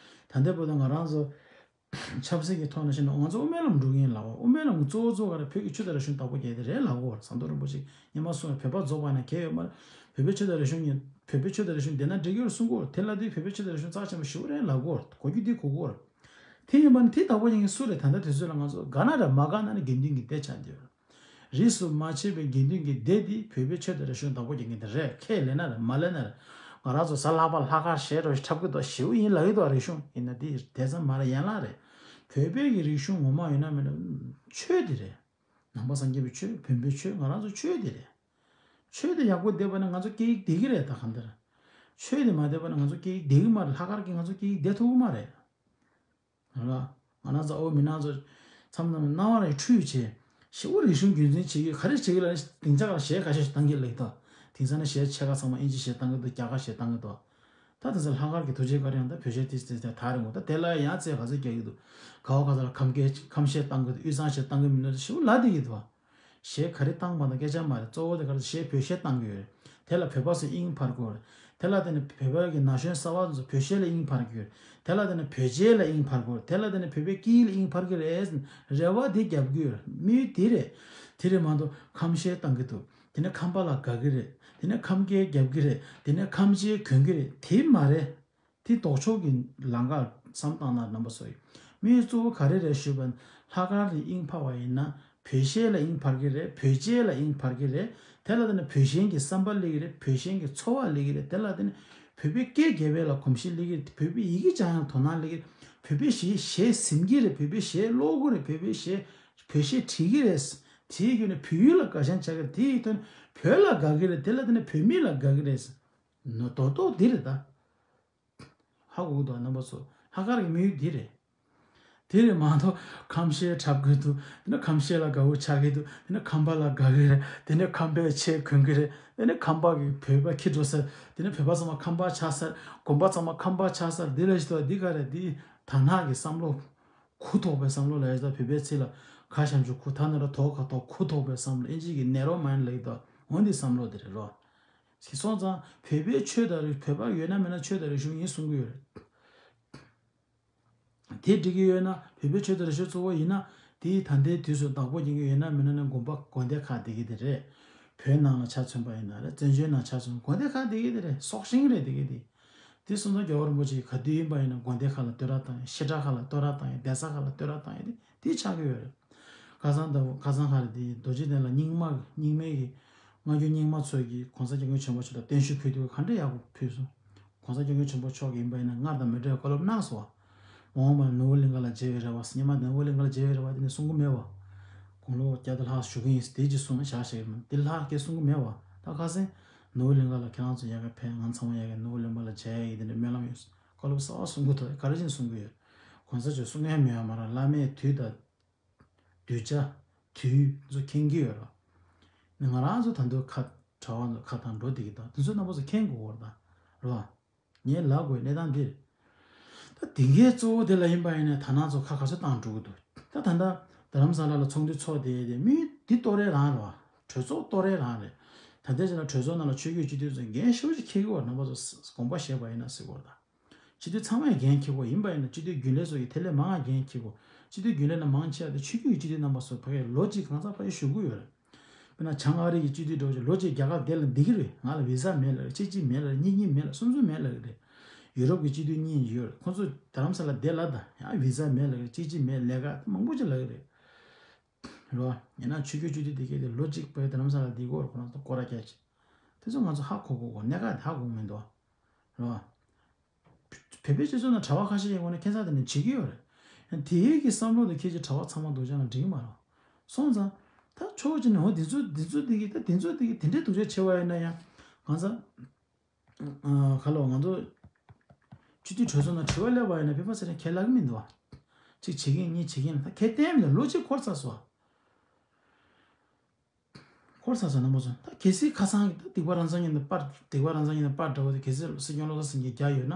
ད་ལྟ་བར་དུ་ང་རང་ཚོ་ཆབ་སྲིད་ཀྱི་ཐོག་ནས་བཤད་ན་ང་ཚོ་དབུ་མའི་ལམ་འགྲོ་གི་ཡིན་ལབ་པ། དབུ་མའི་ལམ་གྱི་གཙོ་བོ་གཙོ་བོ་ག་རེ་བོད་ཀྱི་ཆོས་དང་རིག་གཞུང་བདག་པོ་རྒྱག་ཡ་དེ་རེད་ལབ་ཀྱི་ཡོད་རེད། ཟམ་གདོང་རིན་པོ་ཆེ་སྔོན་མ་གསུངས་པའི་བོད་པ་རྫོགས་པ་ན་གལ་ཡོད་མ་རེད། བོད་པའི་ཆོས་དང་རིག་གཞུང་ཡིན། བོད་པའི་ཆོས་དང་རིག་གཞུང་བསྡད་ན་འགྲིག་གི་རེད་གསུང་གི་ཡོད་རེད། དེ་ལབ་དུས་བོད་པའི་ཆོས་དང་རིག་གཞུང་རྩ་ཆེན་པོ་ཞེ་པོ་རེད་ལབ་ཀྱི་ཡོད་རེད། གོ་རྒྱུ་དེ་གོ་གི་ཡོད་རེད། དེ་ཡིན་པ་ནི་དེ་བདག་པོ་རྒྱག་མཁན་སུ་རེད། ད་ལྟ་དུས་ཚོད་ལ་ང་ཚོ་དགའ་ན་རེད་མ་དགའ་ན་ནི་དགེ་འདུན་གྱི་སྡེ་ཆགས་བསྡད་ཡོད་རེད། རིས་སུ་མ་ཆད་པའི་དགེ་འདུན་གྱི་སྡེ་འདི་བོད་པའི་ཆོས་དང་རིག་གཞུང་བདག་པོ་རྒྱག་མཁན་དེ་རེད། ཁས་ལེན་ན་རེད་མ་ལེན་ན་རེད། ང་རང་ཚོ་གཟའ་ལྷག་པ་ལྷག་དཀར་ཞེ་དྲག་འཁྲབ་ཀྱི་འདུག་ཞེ་པོ་ཡིན་ལབ་ཀྱི་འདུག་རིག་གཞུང་ཡིན་ན་དེ་དེ་ཙམ་མ་རེད། ཡན་ལག་རེད། བོད་པའི་གི་རིག་གཞུང་ངོ་མ་ཡོད་ན་མེད་ན་ཆོས་དེ་རེད། ནང་པ་སངས་རྒྱས་པའི་ཆོས། བོན་པོའི་ཆོས། ང་རང་ཚོ་ཆོས་དེ་རེད། ཆོས་དེ་ཡག་པོ་བསྡད་པ་ན་ང་ཚོ་སྐད་ཡིག་བསྡད་ཀྱི་རེད། ད་གང་ལྟར་ཆོས་དེ་མ་བསྡད་པ་ན་ང་ཚོ་སྐད་ཡིག་བསྡད་ཀྱི་མ་རེད། ལྷག་དཀར་གྱིས་ང་ཚོ་སྐད་ཡིག་བསྡད་ཐུབ་ཀྱི་མ་རེད། ང་ང་རང་ཚོ་ཨོ་མི་ནང་ཚོ་མཚམས་མཚམས་སྣང་བ་རེ་འཁྲུལ་བྱས། ཞེ་པོ་རིག་གཞུང་རྒྱུན་འཛིན་བྱེད་ཀྱི་ག་རེ་བྱེད་ཀྱི་ལ་སྡིངས་ཆ་ཁར་གཞས་ཁ་ཤས་ཤིག་བཏང་གི་ལེགས་ཏོ། དེང་སང་ནི་གཞས་ཆེ་ཁག་ཚང་མ་ཨིན་ཇི་གཞས་བཏང་གི་འདུག་རྒྱ་གར་གཞས་བཏང་གི་འདུག་ད་དེང་སང་ལྷག་དཀར་གྱི་ཐུགས་རྗེ་བཀའ་དྲིན་ཡང་ད་བོད་གཞས་དེ་དེ་དེ་དར་རེད་མོ། ད་དེ་ལ་ཡང་རྩེ་ག་ཚོད་རྒྱག་གི་འདུག་ག་བ་ག་ས་ལ་ཁམས་སྐད་ཁམས་གཞས་བཏང་གི་འདུག་དབུས་གཙང་གཞས་བཏང་གི་མི་འདུག་ཞེ་པོ་ལབ་བསྡད་ཀྱི་འདུག་གཞས་ག་རེ་བཏང་བ་དང་སྐད་ཆ་མ་རེད། གཙོ་བོ་དེ་ག་རེ་གཞས་བོད་གཞས་བཏང་གི་ཡོད་རེད། དེ་ལ་བོད་པ་ཚོས་དབྱིངས་འཕར་དགོས་རེད། དེ་ལ་བརྟེན་ནས་བོད་པ་གི་ན་གཞོན་གསར་བ་ཚོ་བོད་གཞས་ལ་དབྱིངས་འཕར་གྱི་ཡོད་རེད། དེ་ལ་བརྟེན་ནས་བོད་ཆས་ལ་དབྱིངས་འཕར་དགོས་རེད། དེ་ལ་བརྟེན་ནས་བོད་པའི་སྐད་ཡིག་ལ་དབྱིངས་འཕར་གྱི་རེད། རེ་བ་དེ་རྒྱབ་ཀྱི་ཡོད་རེད། དམིགས་ཡུལ་དེ་རེད། དེ་རེད་མ་གཏོགས་ཁམས་གཞས་བཏང་གི་འདུག་དེ་ནས་ཁམས་པ་ལ་དགའ་གི་རེད། དེ་ནས་ཁམས་སྐད་རྒྱབ་གི་རེད། དེ་ནས་ཁམས་ཆས་གོན་གི་རེད། དེ་མ་རེད། དེ་ལྡོག་ཕྱོགས་ཀྱི་ལམ་ཁ་བསམ་བཏང་ན་རྣམ་པ་ཚོ་ཡིས། དམིགས་ཡུལ་གཙོ་བོ་ག་རེ་རེད་ཞུས་པ་ན། ལྷག་དཀར་དེ་དབྱིངས་འཕར་བ་ཡིན་ན་བོད་གཞས་ལ་དབྱིངས་འཕར་གི་རེད། བོད་ཆས་ལ་དབྱིངས་འཕར་གི་རེད། དེ་ལ་བརྟེན་ནས་བོད་གཞན་གྱི་བསམ་པ་སླེབས་ཀྱི་རེད། བོད་གཞན་གྱི་འཚོ་བ་སླེབས་ཀྱི་རེད། དེ་ལ་བརྟེན་ནས་བོད་པའི་སྐད་རྒྱབ་ཡས་ལ་གོམས་གཤིས་སླེབས་ཀྱི་རེད། བོད་པའི་ཡི་གེ་སྦྱང་ཡས་ལ་དོ་སྣང་སླེབས་ཀྱི་རེད། བོད་པའི་གཞས་གཞས་ཟིན་གྱི་རེད། བོད་པའི་གཞས་ཀློག་གི་རེད། བོད་པའི་གཞས་བོད་གཞས་བྲིས་ཀྱི་རེད། དེའི་བརྒྱུད་ནས་བོད་ཡིག་ལ་དགའ་ཞེན་ཆགས་ཀྱི་རེད། དེའི་དོན་བོད་ལ་དགའ་གི་རེད། དེ་ལ་བརྟེན་ནས་བོད་མི་ལ་དགའ་གི་རེད། ནོ་རྡོག་རྡོག་འདི་རེད་ད། ཧ་གོ་གི་འདུག་རྣམ་པ་ཚོ། ལྷག་དཀར་གྱི་དམིགས་ཡུལ་འདི་རེད། དེ་རེད་མ་གཏོགས་ཁམས་གཞས་འཁྲབ་དགོས་འདུག་དེ་ནས་ཁམས་གཞས་ལ་དགའ་བོ་ཆགས་ཀྱི་འདུག་དེ་ནས་ཁམས་པ་ལ་དགའ་གི་རེད། དེ་ནས་ཁམས་པའི་ཆས་གོན་གི་རེད། དེ་ནས་ཁམས་པ་གི་བོད་པ་ཁྱི་འགྲོ་ས། དེ་ནས་བོད་པ་ཚང་མ་ཁམས་པ་ཆགས་ས། དགོན་པ་ཚང་མ་ཁམས་པ་ཆགས་ས། འདི་ལ་ཞིག་ཏོ་འདི་ག་རེད། འདི་དར་ནག་གི་བསམ་བློ། གུ་དོག་པའི་བསམ་བློ་ལ་ཡ་ད་བོད་པའི་ཚིག་ལ་ཁ་ཞབས་ཞུ་གུ་ཐ་ན་ར་དོག་ཁ་དོག་གུ་དོག་པའི་བསམ་བློ། ཨིན་ཇི་གི་ནེ་རོ་མའིན་ལ་ཡི་ད་འོ་འདི་བསམ་བློ་དེ་རེད་རོ། ཞེས་སོང་ཙང་བོད་པའི་ཆོས་དང་རིག་བོད་པ་ཡོད་ན་མེད་ན་ཆོས་དང་རིག་གཞུང་ཡིན་གསུང་གི་ཡོད་རེད། དེ་འགྲིག་གི་ཡོད་ན་བོད་པའི་ཆོས་དང་རིག་གཞུང་གཙོ་བོ་ཡིན་ན་དེའི་ད་ལྟའི་དུས་སུ་བདག་པོ་རྒྱག་གི་ཡོད་ན་མེད་ན་ནི་དགོན་པ་དགོན་སྡེ་ཁག་བསྡད་ཀྱི་དེ་རེད། བོད་ནང་ལ་ཆ་མཚོན་པ་ཡིན་ན་རེད། བཙན་བྱོལ་ནང་ཆ་མཚོན་དགོན་སྡེ་ཁག་བསྡད་ཀྱི་དེ་རེད། སྲོག་ཤིང་རེད་བསྡད་ཀྱི་དེ། དེ་སོང་ཙང་རྒྱལ་བ་རིན་པོ་ཆེ་ག་དུས་ཡིན་པ་ཡིན་ན་དགོན་སྡེ་ཁག་ལ་བསྟོད་ར་བཏང་ཡ། བཤད་གྲྭ་ཁག་ལ་བསྟོད་ར་བཏང་ཡ། གདན་ས་ཁག་ལ་བསྟོད་ར་བཏང་ཡ་དེ་དེ་ཆགས་ཀྱི་ཡོད་རེད། ཁ་སང་ལྟ་བུ་ཁ་སང་ཁ་རེད་དེ་རྡོ་རྗེ་གདན་ལ་རྙིང་མ་རྙིང་མའི་གི་སྔ་འགྱུར་རྙིང་མ་ཚོས་ཀྱི་གོང་ས་སྐྱབས་མགོན་ཆེན་པོ་མཆོག་ལ་བརྟན་བཞུགས་ཕུལ་དུས་ག་འདྲ་ཡག་པོ་ཕུལ་སོང་། གོང་ས་སྐྱབས་མགོན་ཆེན་པོ་མཆོག་གིས་ཡིན་པ་ཡིན་ན་སྔར་དང་མི་འདྲ་བའི་བཀའ་སློབ་གནང་སོང་བ། མ་འོངས་པར་ནོར་བུ་གླིང་ག་ལ་མཇལ་བའི་རེ་བ། སྔོན་མ་ནོར་བུ་གླིང་ག་ལ་མཇལ་བའི་རེ་བ་དེ་ནི་གསུང་གི་མེད་བ། དགུང་ལོ་བརྒྱ་དང་ལྷག་བཞུགས་ཀྱི་ཡིན་ཟེར་དེ་ཅིག་གསུངས་བཞག་བཞག་གི་མ་དེ་ལྷག་གི་གསུང་གི་མེད་བ། ད་ཁ་སང་ནོར་བུ་གླིང་ག་ལ་ཁྱེད་རང་ཚོ་ཡ་གི་ཕེབས། ང་ཚང་མ་ཡ་གི་ནོར་བུ་གླིང་ག་ལ་མཇལ་ཡ་ཡི་དེ་འདྲ་སྨོན་ལམ་ཡོད། བཀའ་སློབ་གསར་བ་གསུང་གི་འདུག་ག་རེ་བྱས་ནས་གསུང་གི་ཡོད། གོང་ས་མཆོག་གསུང་མཁན་མེད་བ་མ་རེད། བླ་མས་དུས་དང་གདུལ་བྱ་དུས་ཚོད་མཁྱེན་གྱི་ཡོད་རེད། ང་རང་ཚོ་ད་དུང་ཁ་གྲྭ་བ་ཚོ་ཁ་དང་འགྲོ་བསྡད་ཀྱི་འདུག་དེ་ཚོ་རྣམ་པ་ཚོ་མཁྱེན་དགོས་ཀྱི་རེད་ད། རེད་བ། ངས་ལབ་དགོས་གནས་སྟངས་འདི་རེད། ད་དེ་གའི་གཙོ་བོ་དེ་ལ་ཡིན་པ་ཡིན་ན་ད་ནང་ཚོ་ཁ་ག་ཚོད་བཏང་འགྲོ་གི་འདུག་ད་ད་ལྟ་རྡ་རམ་ས་ལ་ལ་ཚོགས་འདུ་ཚོགས་བསྡད་དེ་མི་འདི་གཏོར་རེ་རང་རེད་བ། གྲོས་ཚོགས་གཏོར་རེ་རང་རེད། ད་ལྟའི་ཆ་ལ་གྲོས་ཚོགས་ནང་ལ་ཆོས་བརྒྱུད་སྤྱི་འཐུས་ཚོ་འགན་ཤུགས་ཅིག་འཁྱེར་གྱི་ཡོད་རེད། རྣམ་པ་ཚོ་དགོངས་པ་བཞེས་པ་ཡིན་ན་ཟེར་གྱི་ཡོད་རེད་ད། སྤྱི་འཐུས་ཚང་མས་འགན་འཁྱེར་དགོས། ཡིན་པ་ཡིན་ན་སྤྱི་འཐུས་རྒྱུན་ལས་ཚོ་ཡིས་དེ་ལས་མང་བ་འགན་འཁྱེར་དགོས། སྤྱི་འཐུས་རྒྱུན་ལས་ནང་མང་ཆེ་བ་དེ་ཆོས་བརྒྱུད་ཀྱི་སྤྱི་འཐུས་རྣམ་པ་ཚོ་ཕ་གིར་ལོ་གཅིག་གང་ཟག་ཕ་གིར་བཞུགས་ཀྱི་ཡོད་རེད། དཔེར་ན་བྱང་ཨ་རི་གི་སྤྱི་འཐུས་འདྲ་བོ་ཅིག་ལོ་གཅིག་རྒྱ་གར་བསྡད་ལ་འདི་གི་རེད། ང་ལ་བི་ཟ་མེད་ལབ་རེད། གཅིག་གཅིག་མེད་ལབ་རེད། གཉིས་གཉིས་མེད་ལབ། གསུམ་གསུམ་མེད་ལབ་ཀྱི་རེད། ཡུ་རོབ་ཀྱི་སྤྱི་འཐུས་གཉིས་ཡོད་རེད། ཁོང་ཚོ་རྡ་རམ་ས་ལ་བསྡད་ལ་ད་ཡང་བི་ཟ་མེད་ལབ་ཀྱི་རེད། གཅིག་གཅིག་མེད་ལབ་ཀྱི་རེད། མང་པོ་ཅིག་ལབ་ཀྱི་རེད། རེད་བ། ཡིན་ན་ཆོས་བརྒྱུད་སྤྱི་འཐུས་དེ་གས་དེ་ལོ་གཅིག་བར་རྡ་རམ་ས་ལ་བསྡད་ཀྱི་ཡོད་རེད། ཁོ་རང་ཚོ་སྐོར་ར་རྒྱག་ཅིག་དེ་ཚོ་ང་ཚོ་ཧ་གོ་དགོས་གོ་གནད་འགག་དེ་ཧ་གོ་གི་མི་འདུག་བ། རེད་བ། བོད་པའི་སྤྱི་ཚོགས་ནང་གྲྭ་པ་ཁ་ཤས་ཡིན་དགོས་ན་ཁྱད་མཚར་དེ་ནས་བྱེད་ཀྱི་ཡོད་རེད། ཡང་དེའི་གི་བསམ་བློ་དེ་ཁྱེད་ཀྱི་གྲྭ་པ་ཚང་མ་སྡུག་ཅག་ལ་འགྲིག་གི་མ་རེད། སོང་ཙང་། ད་ཕྱོགས་གཅིག་ནས་འོ་འདི་ཚོ་འདི་ཚོ་འདི་གི་ད་འདི་ཚོ་འདི་གི་དེ་འདྲའི་སྡུག་ཅག་བྱེད་པ་ཡིན་ན་ཡང་། གང་ཟག་ཨ། ག་ལོ་ང་ཚོ་སྤྱི་འཐུས་གྲོས་ཚོགས་ནང་དྲི་བ་སླེབས་པ་ཡིན་ན་སྤེན་པ་ཚེ་རིང་ཁས་ལེན་གྱི་མི་འདུག་བ། གཅིག་བྱེད་ཀྱིན་གཉིས་བྱེད་ཀྱིན་ད་ཁས་ལེན་མི་འདུག་ལོ་གཅིག་འཁོར་ཚར་སོང་། འཁོར་ཚར་སོང་རྣམ་པ་ཚོ། ད་གལ་སྲིད་ཁ་སང་གི་ད་སྡིག་པ་རང་མཚང་ཉིད་ནས་པར་སྡིག་པ་རང་མཚང་ཉིད་ནས་པར་འདྲ་བོ་དེ་གལ་སྲིད་སྲིད་སྐྱོང་བློ་བཟང་སེང་གེས་རྒྱག་ཡོད་ན།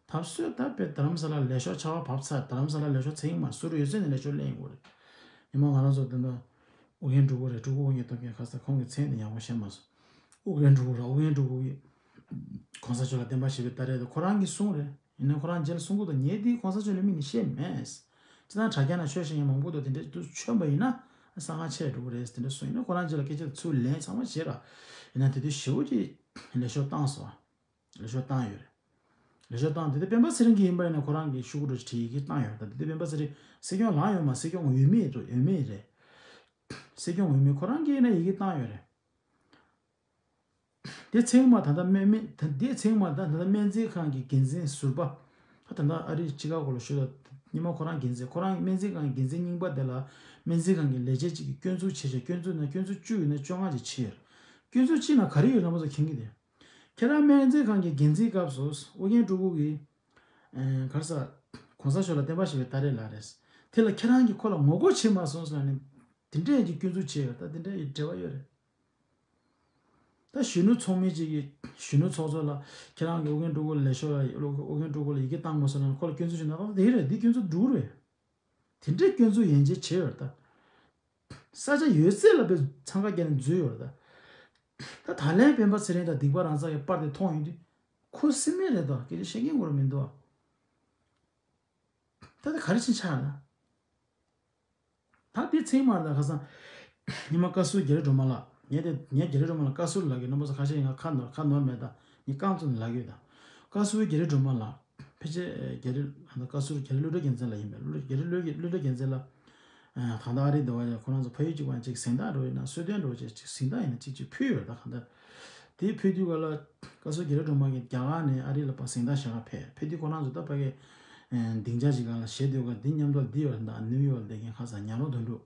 ད་གཟོད་ད་དཔེ་རྡ་རམ་ས་ལ་ལས་ཤོག་ཆར་པ་བབས་ཚར། རྡ་རམ་ས་ལ་ལས་ཤོག་ཚེ་རིང་མ་ཟུར་ཡོད་ཚད་ནས་ལས་ཤོག་ལེན་ཡོང་གི་རེད། ཉི་མ་ང་རང་ཚོ་ད་ལྟ་ཨུ་རྒྱན་སྤྲུལ་སྐུ་རེད། སྤྲུལ་སྐུ་ཨུ་རྒྱན་སྟོབས་རྒྱལ་ཁ་ས་ཁོང་གི་མཚན་དེ་ཡག་པོ་ཤེས་མ་སོང་། ཨུ་རྒྱན་སྤྲུལ་སྐུ་ར་ཨུ་རྒྱན་སྤྲུལ་སྐུ་གིས་གོང་ས་མཆོག་ལ་བསྟན་པ་ཞེས་པའི་སྟ་རེ་དེ་ཁོ་རང་གིས་གསུངས་རེད། ཡིན་ནའི་ཁོ་རང་རྗེས་ལ་གསུང་གི་འདུག་ངས་འདི་གོང་ས་མཆོག་ལ་མིག་ནས་བཤད་མེད། སྤྱིར་བཏང་དྲ་རྒྱ་ནང་ཆོས་བཤད་མཁན་མང་པོ་འདུག་དེ་འདྲས་འདུག་མཆོད་པ་ཡིན་ན་གསང་སྔགས་ཆེ་འགྲོ་གི་རེད་དེ་འདྲས་གསུངས། ཡིན་ན་ཁོ་རང་རྗེས་ལ་སྐད་ཆ་ཚུར་ལན་ཚང་མ་བྱས་ར། ཡིན་ན་དེ་དུས་ཞེ་པོ་ཅིག་ལས་ཤོག་བཏང་སོང་། ལས་ཤོག་བཏང་ཡོད་རེད། ལས་ཤོག་བཏང་དེ་དུས་སྤེན་པ་ཚེ་རིང་གིས་ཡིན་པ་ཡིན་ན་ཁོ་རང་གིས་ཤོག་གུ་འདྲ་ཞིག་བྲིས་ཡི་གེ་བཏང་ཡོད་རེད། ད་དེ་དུས་སྤེན་པ་ཚེ་རིང་སྲིད་སྐྱོང་ལངས་ཡོད་མ་རེད། སྲིད་སྐྱོང་འོས་མི་རེད། འོས་མི་རེད། སྲིད་སྐྱོང་འོས་མི་ཁོ་རང་གིས་ཡིན་ན་ཡི་གེ་བཏང་ཡོད་རེད། དེ་ཚེ་རིང་མ་ད་ལྟ་སྨན་སྨན་ད་དེ་ཚེ་རིང་མ་ད་ད་ལྟ་སྨན་རྩིས་ཁང་གི་འགན་འཛིན་ཟུར་པ། ད་ད་ལྟ་ཨ་རི་ཅི་ཀ་གོ་ལ་བཞུགས་ད། སྔོན་མ་ཁོ་རང་འགན་འཛིན། ཁོ་རང་སྨན་རྩིས་ཁང་གི་འགན་འཛིན་རྙིང་པ་དེ་ལ་སྨན་རྩིས་ཁང་གི་ལས་བྱེད་ཅིག་གིས་སྐྱོན་འཛུགས་བྱས་བྱས། སྐྱོན་འཛུགས་ན་སྐྱོན་འཛུགས་བཅུ་ཡོད་ན་བཅོ་ལྔ་ཅིག་བྱས་ཡོད། སྐྱོན་འཛུགས་གཅིག་ན་ག་རེ་ཡོད་རྣམ་པ་ཚོ་མཁྱེན་གྱི་རེད། ཁྱེད་རང་སྨན་རྩིས་ཁང་གི་འགན་འཛིན་སྐབས་སུ་ཨུ་རྒྱན་སྤྲུལ་སྐུ་གིས་ཨེ་ག་རེ་ཟ། གོང་ས་མཆོག་ལ་བསྟན་པ་ཞེས་པའི་སྟ་རེ་ལབ་རེད། དེ་ལ་ཁྱེད་རང་གིས་ཁོ་ལ་ངོ་རྒོལ་བྱས་མ་སོང་ཟེར་ནས་དེ་འདྲས་ཀྱི་སྐྱོན་འཛུགས་བྱས་ཡོད། ད་དེ་འདྲས་ཀྱི་འབྲེལ་བ་ཡོད་རེད། ད་གཞོན་ནུ་ཚོགས་མི་གཅིག་གིས་གཞོན་ནུ་ཚོགས་གཙོ་ལ་ཁྱེད་རང་གིས་ཨུ་རྒྱན་སྤྲུལ་སྐུ་ལ་ལས་ཤོག་ལ་ཨུ་རྒྱན་སྤྲུལ་སྐུ་ལ་ཡི་གེ་བཏང་དགོས་ཟེར་ན་ཁོ་ལ་སྐྱོན་འཛུགས་བྱས་ན་ད་དེ་རེད། འདི་སྐྱོན་འཛུགས་འགྲོ་གི་རེད། དེ་འདྲའི་སྐྱོན་འཛུགས་ཡན་ཆད་བྱས་ཡོད་རེད་ད། ས་ཆ་ཡོད་ཚད་ལ་དཔེ་འཚང་ཁ་བརྒྱབ་ནས་འཛུལ་ཡོད་རེད་ད། ད་ད་ལན་སྤེན་པ་ཚེ་རིང་དང་སྡིག་པ་རང་ཚ་གི་པར་དེ་མཐོང་ཡོང་དུས་ཁོ་སྲིད་མེད་རེད་ད། སྐད་ཆ་བཤད་མཁན་ངོ་ར་མི་འདུག་ཨ། ད་དེ་ག་རེ་ཕྱིན་ཆགས་ན། ད་དེ་ཚེ་མ་ད་ཁ་སང་ཉི་མ་བཀའ་ཟུར་རྒྱ་རི་སྒྲོལ་མ་ལགས། ངས་དེ་ངས་རྒྱ་རི་སྒྲོལ་མ་ལགས་བཀའ་ཟུར་ལབ་ཀྱི། རྣམ་པ་ཚོ་ཁ་ཤས་ང་ཁ་ནོར་ཁ་ནོར་མེད་ད། ངས་རྐང་བཙུགས་ནས་ལབ་ཀྱི་ཡོད་ད། བཀའ་ཟུར་རྒྱ་རི་སྒྲོལ་མ་ལགས། ཕལ་ཆེར་རྒྱ་རི་ཨ་ད་བཀའ་ཟུར་རྒྱ་རི་གློད་གྲྭ་རྒྱལ་མཚན་ལགས་ཡིན་པས། རྒྱ་རི་གློད་གློད་གྲྭ་རྒྱལ་མཚན་ལགས། ད་ལྟ་ཨ་རི་འདི་བ་ཡ་ཁོ་རང་ཚོ་ཕ་ཡུལ་གཅིག་པ་གཅིག་གཟེངས་རྟགས་འགྲོ་ཡིན་ན་གསོལ་སྟོན་འགྲོ་བྱས་གཅིག་གཟེངས་རྟགས་ཡིན་ན་གཅིག་གཅིག་ཕུལ་ཡོད་ད་གང་ལྟར། དེའི་ཕུལ་དུས་ག་ལ་བཀའ་ཟུར་རྒྱ་རི་སྒྲོལ་མ་གིས་རྒྱ་གར་ནས་ཨ་རི་ལ་ཕར་གཟེངས་རྟགས་བཞག་ག་ཕེབས། ཕེབས་དུས་ཁོ་རང་ཚོ་ད་ཕ་གི་སྡིངས་ཆ་ཞིག་སྒང་ལ་བཞེས་སྡོད་ག་འདི་མཉམ་དུ་འདི་ཡོད་ད། ནིའུ་ཡོག་བསྡད་མཁན་ཁ་སང་ཉ་རོ་དོན་གྲུབ།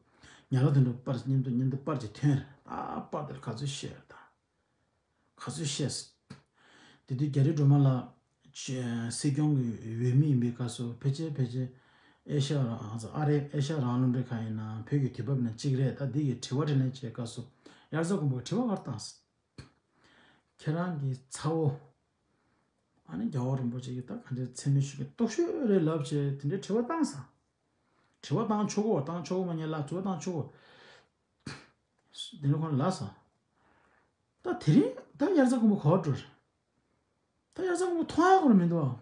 ཉ་རོ་དོན་གྲུབ་པར་མཉམ་དུ་མཉམ་དུ་པར་ཅིག་ཐོན་རེད། ད་པར་དེར་ག་ཚོད་བཤད་རེད་ད། ག་ཚོད་བཤད། དེ་དུས་རྒྱ་རི་སྒྲོལ་མ་ལགས་སྲིད་སྐྱོང་གི་འོས་མི་ཡིན་པའི་སྐབས་སུ་ཕལ་ཆེར་ཕལ་ཆེར་ཨེ་ཤ་ཡ་རང་ཨ་རེ་ཨེ་ཤ་ཡ་རང་ལུང་འདྲེན་ཁང་ཡིན་ན་བོད་ཀྱི་དུས་བབ་ནང་གཅིག་རེད། ད་འདི་གི་དྲི་བ་དྲིས་ལན་བྱེད་སྐབས་སུ་དབྱར་རྩྭ་དགུན་འབུ་དྲི་བ་ག་རེ་བཏང་སོང་། ཁྱེད་རང་གི་ཚ་བོ་ཨ་ནི་རྒྱལ་བ་རིན་པོ་ཆེ་གི་ད་ག་འདྲའི་མཚན་སྨད་ཞུ་གི་སྟོབས་ཤོས་རེད་ལབ་བྱས་དེ་འདྲའི་དྲི་བ་བཏང་སོང་། དྲི་བ་བཏང་ཆོག་གོ། བཏང་ཆོག་གོ་མ་ཉན་ལ་དྲི་བ་བཏང་ཆོག་གོ། དེ་འདྲ་ཁོང་ལ་ལབ་སོང་། ད་དེ་རིང་ད་དབྱར་རྩྭ་དགུན་འབུ་ག་པར་འགྲོ་རེད། ད་དབྱར་རྩྭ་དགུན་འབུ་མཐོང་ཡག་ཁོ་རང་མི་འདུག་ཨ།